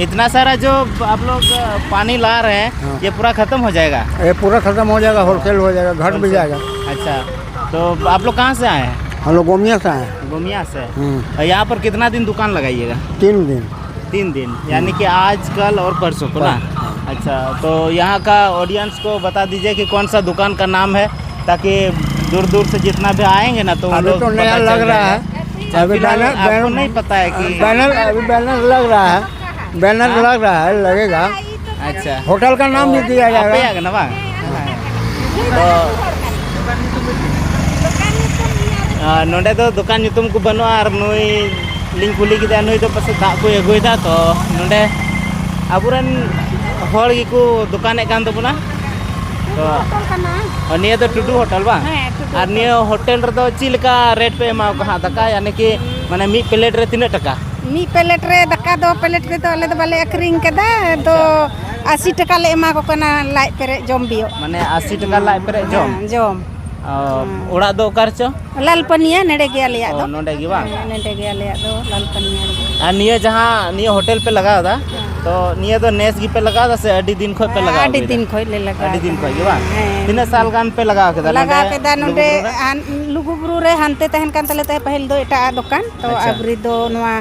इतना सारा जो आप लोग पानी ला रहे हैं, हाँ। ये पूरा खत्म हो जाएगा? ये पूरा खत्म हो जाएगा, होलसेल हो जाएगा, घर भी होलसेल। जाएगा। अच्छा, तो आप लोग कहाँ से आए हैं? हम लोग गोमिया से आए हैं। गोमिया से। हम्म। और यहाँ पर कितना दिन दुकान लगाइएगा? तीन दिन। तीन दिन, यानी कि आज, कल और परसों को ना? हाँ। अच्छा, तो यहाँ का ऑडियंस को बता दीजिए कि कौन सा दुकान का नाम है, ताकि दूर दूर से जितना भी आएंगे ना, तो उन अभी लोग तो नया पता लग चल रहा जाएगा। है। अच्छा, अभी फिलहाल बैनर, आपको बैनर, नहीं पता है कि बैनर, अभी बैनर लग रहा है, बैनर हाँ? लग रहा है, लगेगा। अच्छा। होटल का नाम भी दिया जाएगा। आप ही आएगा ना, वाह? तो ᱟᱨ ᱱᱚᱰᱮ ᱫᱚ ᱫᱚᱠᱟᱱ ᱧᱩᱛᱩᱢ ᱠᱚ ᱵᱟᱹᱱᱩᱜᱼᱟ᱾ ᱟᱨ ᱱᱩᱭ ᱞᱤᱧ ᱠᱩᱞᱤ ᱠᱮᱫᱮᱭᱟ, ᱱᱩᱭ ᱫᱚ ᱯᱟᱥᱮᱡ ᱫᱟᱜ ᱠᱚᱭ ᱟᱹᱜᱩᱭᱮᱫᱟ᱾ ᱛᱚ ᱱᱚᱰᱮ ᱟᱵᱚᱨᱮᱱ ᱦᱚᱲ ᱜᱮᱠᱚ ᱫᱚᱠᱟᱱᱮᱫ ᱠᱟᱱ ᱛᱟᱵᱚᱱᱟ᱾ ᱛᱚ ᱦᱳᱴᱮᱞ ᱠᱟᱱᱟ᱾ ᱱᱤᱭᱟᱹ ᱫᱚ ᱴᱩᱰᱩ ᱦᱳᱴᱮᱞ ᱵᱟᱝ? ᱦᱮᱸ, ᱴᱩᱰᱩ ᱟᱨ ᱦᱳᱴᱮᱞ᱾ ᱱᱤᱭᱟᱹ ᱦᱳᱴᱮᱞ ᱨᱮᱫᱚ ᱪᱮᱫ ᱞᱮᱠᱟ ᱨᱮᱴ ᱯᱮ ᱮᱢᱟ ᱠᱚᱣᱟ ᱦᱟᱸᱜ ᱫᱟᱠᱟ, ᱭᱟᱱᱤ ᱠᱤ ᱢᱟᱱᱮ ᱢᱤᱫ ᱯᱞᱮᱴ ᱨᱮ ᱛᱤᱱᱟᱹᱜ ᱴᱟᱠᱟ? ᱢᱤᱫ ᱯᱞᱮᱴ ᱨᱮ ᱫᱟᱠᱟ ᱫᱚ ᱯᱞᱮᱴ ᱨᱮᱫᱚ ᱟᱞᱮ ᱫᱚ ᱵᱟᱞᱮ ᱟᱹᱠᱷᱨᱤᱧ ᱠᱟᱫᱟ, ᱫᱚ ᱟᱪᱪᱷᱟ᱾ ᱟᱥᱤ ᱴᱟᱠᱟ ᱞᱮ ᱮᱢᱟ ᱠᱚ ᱠᱟᱱᱟ ᱞᱟᱡ ᱯᱮᱨᱮᱡ ᱡᱚᱢ ᱵᱤᱭᱳᱜ᱾ ᱢᱟᱱᱮ ᱟᱥᱤ ᱴᱟᱠᱟ ᱞᱟᱡ ᱯᱮᱨᱮᱡ ᱡᱚᱢ? ᱦᱮᱸ, ᱡᱚᱢ᱾ ᱚ, ᱦᱮᱸ᱾ ᱚᱲᱟᱜ ᱫᱚ ᱚᱠᱟ ᱨᱮᱪᱚ? ᱞᱟᱞᱯᱟᱹᱱᱤᱭᱟ, ᱱᱚᱰᱮ ᱜᱮ ᱟᱞᱮᱭᱟᱜ ᱚ, ᱫᱚ᱾ ᱱᱚᱰᱮ ᱜᱮ ᱵᱟᱝ? ᱦᱮᱸ, ᱱᱚᱰᱮ ᱜᱮ ᱟᱞᱮᱭᱟᱜ ᱫᱚ ᱞᱟᱞᱯᱟᱹᱱᱤᱭᱟ ᱨᱮᱜᱮ᱾ ᱟᱨ ᱱᱤᱭᱟᱹ ᱡᱟᱦᱟᱸ ᱱᱤᱭᱟᱹ ᱦᱳᱴᱮᱞ ᱯᱮ ᱞᱟᱜᱟᱣ ᱮᱫᱟ, ᱦᱮᱸ᱾ ᱛᱚ ᱱᱤᱭᱟᱹ ᱫᱚ ᱱᱮᱥ ᱜᱮᱯᱮ ᱞᱟᱜᱟᱣ ᱮᱫᱟ ᱥᱮ ᱟᱹᱰᱤ ᱫᱤᱱ ᱠᱷᱚᱡ ᱯᱮ ᱞᱟᱜᱟᱣ ᱟᱹᱰᱤ ᱠᱮᱫᱟ? ᱫᱤᱱ ᱠᱷᱚᱡ ᱞᱮ ᱞᱟᱜᱟᱣ ᱟᱹᱰᱤ ᱫᱤᱱ ᱮᱫᱟ᱾ ᱠᱷᱚᱡ ᱜᱮ ᱵᱟᱝ? ᱦᱮᱸ᱾ ᱛᱤᱱᱟᱹᱜ ᱥᱟᱞ ᱜᱟᱱ ᱯᱮ ᱞᱟᱜᱟᱣ ᱠᱮᱫᱟ ᱞᱟᱜᱟᱣ ᱱᱚᱰᱮ ᱠᱮᱫᱟ ᱱᱚᱰᱮ, ᱞᱩᱜᱩᱵᱩᱨᱩ ᱨᱮ? ᱟᱱ-, ᱞᱩᱜᱩᱵᱩᱨᱩ ᱨᱮ ᱦᱟᱱᱛᱮ ᱛᱟᱦᱮᱱ ᱠᱟᱱ ᱛᱟᱞᱮ ᱛᱟᱦᱮᱸᱫ ᱯᱟᱹᱦᱤᱞ ᱫᱚ ᱮᱴᱟᱜ ᱟᱜ ᱫᱚᱠᱟᱱ, ᱛᱚ ᱟᱪᱪᱷᱟ᱾ ᱟᱵᱨᱤ ᱫᱚ ᱱᱚᱣᱟ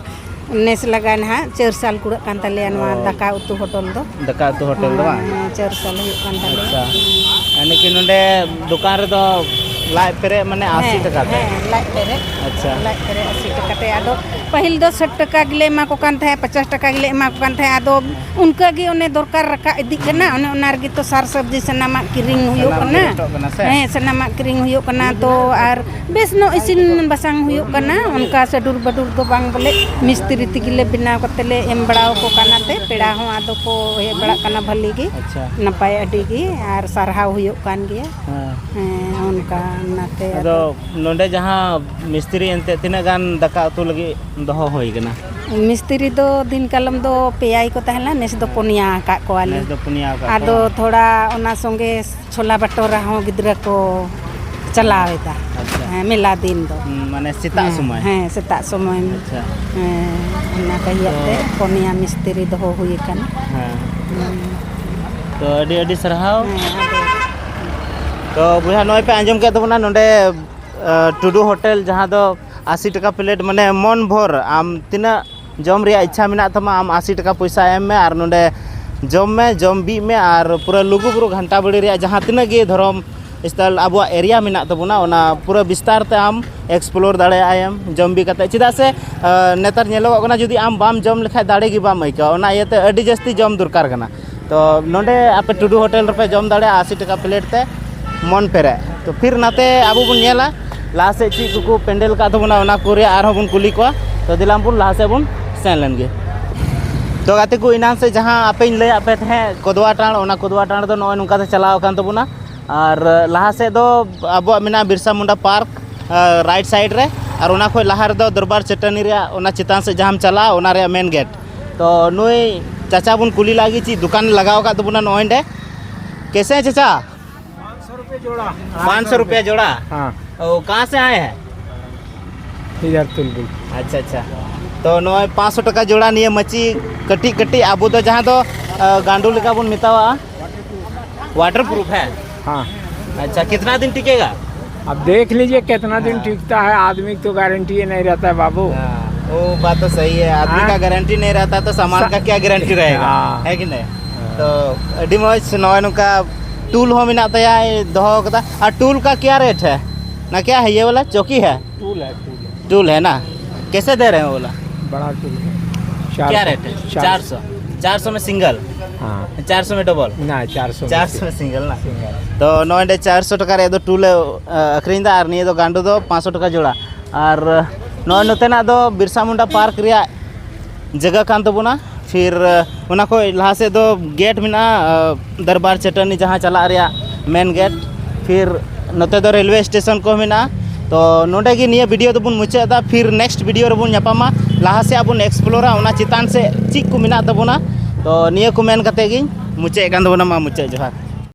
ᱱᱮᱥ ᱞᱟᱜᱟ ᱱᱟᱦᱟᱜ ᱪᱟᱹᱨ ᱥᱟᱞ ᱠᱩᱲᱟᱹᱜ ᱠᱟᱱ ᱛᱟᱞᱮᱭᱟ ᱱᱚᱣᱟ ᱚ᱾ ᱫᱟᱠᱟ ᱩᱛᱩ ᱦᱳᱴᱮᱞ ᱫᱚ᱾ ᱫᱟᱠᱟ ᱩᱛᱩ ᱦᱳᱴᱮᱞ ᱫᱚ ᱵᱟᱝ? ᱦᱮᱸ, ᱪᱟᱹᱨ ᱥᱟᱞ ᱦᱩᱭᱩᱜ ᱠᱟᱱ ᱛᱟᱞᱮᱭᱟ᱾ ᱟᱪᱪᱷᱟ᱾ ᱦᱮᱸ᱾ ᱭᱟᱱᱤ ᱠᱤ ᱱᱚᱰᱮ ᱫᱚᱠᱟᱱ ᱨᱮᱫᱚ ᱞᱟᱡ ᱯᱮᱨᱮᱡ ᱢᱟᱱᱮ ᱟᱥᱤ ᱦᱮᱸ, ᱴᱟᱠᱟ ᱛᱮ? ᱦᱮᱸ, ᱞᱟᱡ ᱯᱮᱨᱮᱡ᱾ ᱟᱪᱪᱷᱟ᱾ ᱞᱟᱡ ᱯᱮᱨᱮᱡ ᱟᱥᱤ ᱴᱟᱠᱟ ᱛᱮ᱾ ᱟᱫᱚ ᱯᱟᱹᱦᱤᱞ ᱫᱚ ᱥᱟᱴ ᱴᱟᱠᱟ ᱜᱮᱞᱮ ᱮᱢᱟ ᱠᱚ ᱠᱟᱱ ᱛᱟᱦᱮᱸᱫ, ᱯᱚᱪᱟᱥ ᱴᱟᱠᱟ ᱜᱮᱞᱮ ᱮᱢᱟ ᱠᱚ ᱠᱟᱱ ᱛᱟᱦᱮᱸᱫ᱾ ᱟᱫᱚ ᱦᱮᱸ᱾ ᱚᱱᱠᱟ ᱜᱮ ᱚᱱᱮ ᱫᱚᱨᱠᱟᱨ ᱨᱟᱠᱟᱵ ᱤᱫᱤᱜ ᱠᱟᱱᱟ, ᱦᱩᱸ᱾ ᱚᱱᱮ ᱚᱱᱟ ᱨᱮᱜᱮ ᱛᱚ ᱥᱟᱨ ᱥᱚᱵᱽᱡᱤ ᱥᱟᱱᱟᱢᱟᱜ ᱠᱤᱨᱤᱧ ᱦᱩᱭᱩᱜ ᱥᱟᱱᱟᱢ ᱜᱮ ᱠᱟᱱᱟ᱾ ᱨᱮᱴᱚᱜ ᱠᱟᱱᱟ ᱥᱮ? ᱦᱮᱸ, ᱥᱟᱱᱟᱢᱟᱜ ᱠᱤᱨᱤᱧ ᱦᱩᱭᱩᱜ ᱠᱟᱱᱟ᱾ ᱛᱚ ᱟᱨ ᱵᱮᱥ ᱧᱚᱜ ᱤᱥᱤᱱ ᱵᱟᱥᱟᱝ ᱦᱩᱭᱩᱜ ᱠᱟᱱᱟ, ᱚᱱᱠᱟ ᱥᱟᱹᱰᱩᱨ ᱵᱟᱹᱰᱩᱨ ᱫᱚ ᱵᱟᱝ ᱵᱚᱞᱮ, ᱢᱤᱥᱛᱨᱤ ᱛᱮᱜᱮ ᱞᱮ ᱵᱮᱱᱟᱣ ᱠᱟᱛᱮ ᱞᱮ ᱮᱢ ᱵᱟᱲᱟᱣ ᱠᱚ ᱠᱟᱱᱟ ᱛᱮ, ᱯᱮᱲᱟ ᱦᱚᱸ ᱟᱫᱚ ᱠᱚ ᱦᱮᱡ ᱵᱟᱲᱟᱜ ᱠᱟᱱᱟ ᱵᱷᱟᱹᱞᱤ ᱜᱮ, ᱟᱪᱪᱷᱟ᱾ ᱱᱟᱯᱟᱭ ᱟᱹᱰᱤ ᱜᱮ, ᱟᱨ ᱥᱟᱨᱦᱟᱣ ᱦᱩᱭᱩᱜ ᱠᱟᱱ ᱜᱮᱭᱟ᱾ ᱦᱮᱸ᱾ ᱦᱮᱸ, ᱚᱱᱠᱟ ᱚᱱᱟᱛᱮ ᱟᱫᱚ ᱟᱫᱚ ᱱᱚᱰᱮ ᱡᱟᱦᱟᱸ ᱢᱤᱥᱛᱨᱤ ᱮᱱᱛᱮᱫ ᱛᱤᱱᱟᱹᱜ ᱜᱟᱱ ᱫᱟᱠᱟ ᱩᱛᱩ ᱞᱟᱹᱜᱤᱫ ᱫᱚᱦᱚ ᱦᱩᱭ ᱠᱟᱱᱟ? ᱢᱤᱥᱛᱨᱤ ᱫᱚ ᱫᱤᱱ ᱠᱟᱞᱚᱢ ᱫᱚ ᱯᱮᱭᱟ ᱜᱮᱠᱚ ᱛᱟᱦᱮᱸ ᱞᱮᱱᱟ, ᱱᱮᱥ ᱫᱚ ᱦᱮᱸ᱾ ᱯᱩᱱᱭᱟ ᱟᱠᱟᱫ ᱠᱚᱣᱟᱞᱮ᱾ ᱱᱮᱥ ᱫᱚ ᱯᱩᱱᱭᱟ ᱟᱠᱟᱫ ᱟᱫᱚ ᱠᱚᱣᱟ᱾ ᱛᱷᱚᱲᱟ ᱚᱱᱟ ᱥᱚᱸᱜᱮ ᱪᱷᱳᱞᱟ ᱵᱟᱴᱳᱨᱟ ᱦᱚᱸ ᱜᱤᱫᱽᱨᱟᱹ ᱠᱚ ᱪᱟᱞᱟᱣ ᱮᱫᱟ᱾ ᱟᱪᱪᱷᱟ᱾ ᱦᱮᱸ, ᱢᱮᱞᱟ ᱫᱤᱱ ᱫᱚ᱾ ᱦᱩᱸ, ᱢᱟᱱᱮ ᱥᱮᱛᱟᱜ ᱦᱮᱸ, ᱥᱚᱢᱚᱭ? ᱦᱮᱸ, ᱥᱮᱛᱟᱜ ᱥᱚᱢᱚᱭ᱾ ᱟᱪᱪᱷᱟ᱾ ᱦᱮᱸ, ᱚᱱᱟ ᱠᱚ ᱤᱭᱟᱹᱛᱮ ᱛᱚ ᱯᱩᱱᱭᱟ ᱢᱤᱥᱛᱨᱤ ᱫᱚᱦᱚ ᱦᱩᱭ ᱟᱠᱟᱱᱟ᱾ ᱦᱮᱸ᱾ ᱦᱮᱸ᱾ ᱛᱚ, ᱟᱹᱰᱤ ᱟᱹᱰᱤ ᱥᱟᱨᱦᱟᱣ᱾ ᱦᱮᱸ, ᱟᱫᱚ ᱛᱚ, ᱵᱚᱭᱦᱟ, ᱱᱚᱜᱼᱚᱭ ᱯᱮ ᱟᱸᱡᱚᱢ ᱠᱮᱫ ᱛᱟᱵᱚᱱᱟ ᱱᱚᱰᱮ, ᱟᱹ, ᱴᱩᱰᱩ ᱦᱳᱴᱮᱞ, ᱡᱟᱦᱟᱸ ᱫᱚ ᱟᱥᱤ ᱴᱟᱠᱟ ᱯᱞᱮᱴ, ᱢᱟᱱᱮ ᱢᱚᱱ ᱵᱷᱳᱨ ᱟᱢ ᱛᱤᱱᱟᱹᱜ ᱡᱚᱢ ᱨᱮᱭᱟᱜ ᱤᱪᱪᱷᱟ ᱢᱮᱱᱟᱜ ᱛᱟᱢᱟ, ᱟᱢ ᱟᱥᱤ ᱴᱟᱠᱟ ᱯᱚᱭᱥᱟ ᱮᱢ ᱢᱮ ᱟᱨ ᱱᱚᱰᱮ ᱡᱚᱢ ᱢᱮ, ᱡᱚᱢ ᱵᱤᱜ ᱢᱮ ᱟᱨ ᱯᱩᱨᱟᱹ ᱞᱩᱜᱩᱵᱩᱨᱩ ᱜᱷᱟᱱᱴᱟ ᱵᱟᱲᱮ ᱨᱮᱭᱟᱜ ᱡᱟᱦᱟᱸ ᱛᱤᱱᱟᱹᱜ ᱜᱮ ᱫᱷᱚᱨᱚᱢ ᱥᱛᱷᱚᱞ ᱟᱵᱚᱣᱟᱜ ᱮᱨᱤᱭᱟ ᱢᱮᱱᱟᱜ ᱛᱟᱵᱚᱱᱟ, ᱚᱱᱟ ᱯᱩᱨᱟᱹ ᱵᱤᱥᱛᱟᱨ ᱛᱮ ᱟᱢ ᱮᱠᱥᱯᱞᱳᱨ ᱫᱟᱲᱮᱭᱟᱜᱼᱟᱭ ᱮᱢ ᱡᱚᱢ ᱵᱤ ᱠᱟᱛᱮ᱾ ᱪᱮᱫᱟᱜ ᱥᱮ, ᱟᱸ, ᱱᱮᱛᱟᱨ ᱧᱮᱞᱚᱜᱚᱜ ᱠᱟᱱᱟ, ᱡᱩᱫᱤ ᱟᱢ ᱵᱟᱢ ᱡᱚᱢ ᱞᱮᱠᱷᱟᱡ ᱫᱟᱲᱮ ᱜᱮ ᱵᱟᱢ ᱟᱹᱭᱠᱟᱹᱣᱟ᱾ ᱚᱱᱟ ᱤᱭᱟᱹᱛᱮ ᱟᱹᱰᱤ ᱡᱟᱹᱥᱛᱤ ᱡᱚᱢ ᱫᱚᱨᱠᱟᱨ ᱠᱟᱱᱟ᱾ ᱛᱚ ᱱᱚᱰᱮ ᱟᱯᱮ ᱴᱩᱰᱩ ᱦᱳᱴᱮᱞ ᱨᱮᱯᱮ ᱡᱚᱢ ᱫᱟᱲᱮᱭᱟᱜᱼᱟ ᱟᱥᱤ ᱴᱟᱠᱟ ᱯᱞᱮᱴ ᱛᱮ, ᱢᱚᱱ ᱯᱮᱨᱮᱡ᱾ ᱛᱚ ᱯᱷᱤᱨ ᱱᱟᱛᱮ ᱟᱵᱚ ᱵᱚᱱ ᱧᱮᱞᱟ ᱞᱟᱦᱟ ᱥᱮᱫ ᱪᱮᱫ ᱠᱚᱠᱚ ᱯᱮᱱᱰᱮᱞ ᱟᱠᱟᱫ ᱛᱟᱵᱚᱱᱟ, ᱚᱱᱟ ᱠᱚ ᱨᱮᱭᱟᱜ ᱟᱨᱦᱚᱸ ᱵᱚᱱ ᱠᱩᱞᱤ ᱠᱚᱣᱟ᱾ ᱛᱚ ᱫᱮᱞᱟ ᱵᱚᱱ ᱞᱟᱦᱟ ᱥᱮᱫ ᱵᱚᱱ ᱥᱮᱱ ᱞᱮᱱ ᱜᱮ᱾ ᱛᱚ ᱜᱟᱛᱮ ᱠᱚ, ᱮᱱᱟᱱ ᱥᱮᱫ ᱡᱟᱦᱟᱸ ᱟᱯᱮᱧ ᱞᱟᱹᱭᱟᱫ ᱯᱮ ᱛᱟᱦᱮᱸᱫ ᱠᱚᱫᱣᱟ ᱴᱟᱲ, ᱚᱱᱟ ᱠᱚᱫᱣᱟ ᱴᱟᱲ ᱫᱚ ᱱᱚᱜᱼᱚᱭ ᱱᱚᱝᱠᱟ ᱛᱮ ᱪᱟᱞᱟᱣ ᱟᱠᱟᱱ ᱛᱟᱵᱚᱱᱟ᱾ ᱟᱨ ᱞᱟᱦᱟ ᱥᱮᱫ ᱫᱚ ᱟᱵᱚᱣᱟᱜ ᱢᱮᱱᱟᱜᱼᱟ Birsa Munda park, right side ᱨᱮ, ᱟᱨ ᱚᱱᱟ ᱠᱷᱚᱱ ᱞᱟᱦᱟ ᱨᱮᱫᱚ ᱫᱚᱨᱵᱟᱨ ᱪᱟᱹᱴᱟᱹᱱᱤ ᱨᱮᱭᱟᱜ ᱚᱱᱟ ᱪᱮᱛᱟᱱ ᱥᱮᱫ ᱡᱟᱦᱟᱸᱢ ᱪᱟᱞᱟᱜᱼᱟ, ᱚᱱᱟ ᱨᱮᱭᱟᱜ ᱢᱮᱱ ᱜᱮᱴ᱾ ᱛᱚ ᱱᱩᱭ ᱪᱟᱪᱟ ᱵᱚᱱ ᱠᱩᱞᱤ ᱞᱟᱜᱮ ᱪᱮᱫ ᱫᱚᱠᱟᱱ ᱞᱟᱜᱟᱣ ᱟᱠᱟᱫ ᱛᱟᱵᱚᱱᱟ ᱱᱚᱜᱼᱚᱭ ᱱᱚᱸᱰᱮ᱾ ᱠᱮᱥᱮ ᱦᱮᱸ ᱪᱟᱪᱟ? पाँच सौ रुपये जोड़ा। पाँच सौ रुपया जोड़ा? हाँ। ओ, कहाँ से आए हैं? इधर तुलबुल। ᱟᱪᱪᱷᱟ, ᱟᱪᱪᱷᱟ᱾ ᱛᱚ ᱱᱚᱜᱼᱚᱭ ᱯᱟᱸᱪᱥᱚ ᱴᱟᱠᱟ ᱡᱳᱲᱟ ᱱᱤᱭᱟᱹ ᱢᱟᱹᱪᱤ ᱠᱟᱹᱴᱤᱡ ᱠᱟᱹᱴᱤᱡ, ᱟᱵᱚ ᱫᱚ ᱡᱟᱦᱟᱸ ᱫᱚ, ᱟ, ᱜᱟᱸᱰᱳ ᱞᱮᱠᱟ ᱵᱚᱱ ᱢᱮᱛᱟᱣᱟᱜᱼᱟ, वाटरप्रूफ है? हाँ। अच्छा, कितना दिन टिकेगा? अब देख लीजिए कितना दिन हाँ। टिकता है, आदमी की तो गारंटी ही नहीं रहता है बाबू। हाँ, वो बात तो सही है, आदमी हाँ। का गारंटी नहीं रहता तो सामान सा- का क्या गारंटी रहेगा, हाँ। है कि नहीं? हाँ। तो ᱟᱹᱰᱤ ᱢᱚᱡᱽ, ᱱᱚᱜᱼᱚᱭ ᱱᱚᱝᱠᱟ ᱴᱩᱞ ᱦᱚᱸ ᱢᱮᱱᱟᱜ ᱛᱟᱭᱟ, ᱫᱚᱦᱚ ᱠᱟᱫᱟ᱾ ᱟᱨ ᱴᱩᱞ ᱠᱟ ᱠᱭᱟ ᱨᱮᱴ ᱦᱮ? ᱱᱟ ᱠᱭᱟ ᱦᱮ ᱭᱮ ᱣᱟᱞᱟ ᱪᱚᱠᱤ ᱦᱮ? टूल है, टूल है। टूल है ना, कैसे दे रहे हैं वो वाला? बड़ा टूल है। क्या रेट है? चार सौ। चार सौ में सिंगल? हाँ। चार सौ में डबल? ना, चार सौ में चार सौ में सिंगल ना? सिंगल। तो ᱱᱚᱜᱼᱚᱭ ᱱᱚᱰᱮ ᱪᱟᱨᱥᱚ ᱴᱟᱠᱟ ᱨᱮᱭᱟᱜ ᱫᱚ ᱴᱩᱞᱮ, ᱟ, ᱟᱹᱠᱷᱨᱤᱧ ᱮᱫᱟ, ᱟᱨ ᱱᱤᱭᱟᱹ ᱫᱚ ᱜᱟᱸᱰᱳ ᱫᱚ ᱯᱟᱸᱪᱥᱚ ᱴᱟᱠᱟ ᱡᱳᱲᱟ᱾ ᱟᱨ ᱱᱚᱜᱼᱚᱭ ᱱᱚᱛᱮᱱᱟᱜ ᱫᱚ ᱵᱤᱨᱥᱟ ᱢᱩᱱᱰᱟ ᱯᱟᱨᱠ ᱨᱮᱭᱟᱜ ᱡᱟᱭᱜᱟ ᱠᱟᱱ ᱛᱟᱵᱚᱱᱟ᱾ ᱯᱷᱤᱨ, ᱟ, ᱚᱱᱟ ᱠᱷᱚᱱ ᱞᱟᱦᱟ ᱥᱮᱫ ᱫᱚ ᱜᱮᱴ ᱢᱮᱱᱟᱜᱼᱟ, ᱟ, ᱫᱚᱨᱵᱟᱨ ᱪᱟᱹᱴᱟᱹᱱᱤ ᱡᱟᱦᱟᱸ ᱪᱟᱞᱟᱜ ᱨᱮᱭᱟᱜ ᱢᱮᱱ ᱜᱮᱴ᱾ ᱯᱷᱤᱨ ᱱᱚᱛᱮ ᱫᱚ ᱨᱮᱞᱣᱮ ᱥᱴᱮᱥᱚᱱ ᱠᱚ ᱢᱮᱱᱟᱜᱼᱟ᱾ ᱛᱚ ᱱᱚᱰᱮ ᱜᱮ ᱱᱤᱭᱟᱹ ᱵᱷᱤᱰᱤᱭᱳ ᱫᱚᱵᱚᱱ ᱢᱩᱪᱟᱹᱫ ᱮᱫᱟ᱾ ᱯᱷᱤᱨ ᱱᱮᱠᱥᱴ ᱵᱷᱤᱰᱤᱭᱳ ᱨᱮᱵᱚᱱ ᱧᱟᱯᱟᱢᱟ, ᱞᱟᱦᱟ ᱥᱮᱫ ᱵᱚᱱ ᱮᱠᱥᱯᱞᱳᱨᱟ ᱚᱱᱟ ᱪᱮᱛᱟᱱ ᱥᱮᱫ ᱪᱮᱫ ᱠᱚ ᱢᱮᱱᱟᱜ ᱛᱟᱵᱚᱱᱟ᱾ ᱛᱚ ᱱᱤᱭᱟᱹ ᱠᱚ ᱢᱮᱱ ᱠᱟᱛᱮ ᱜᱤᱧ ᱢᱩᱪᱟᱹᱫ ᱮᱫ ᱠᱟᱱ ᱛᱟᱵᱚᱱᱟ᱾ ᱢᱟ ᱢᱩᱪᱟᱹᱫ ᱡᱚᱦᱟᱨ᱾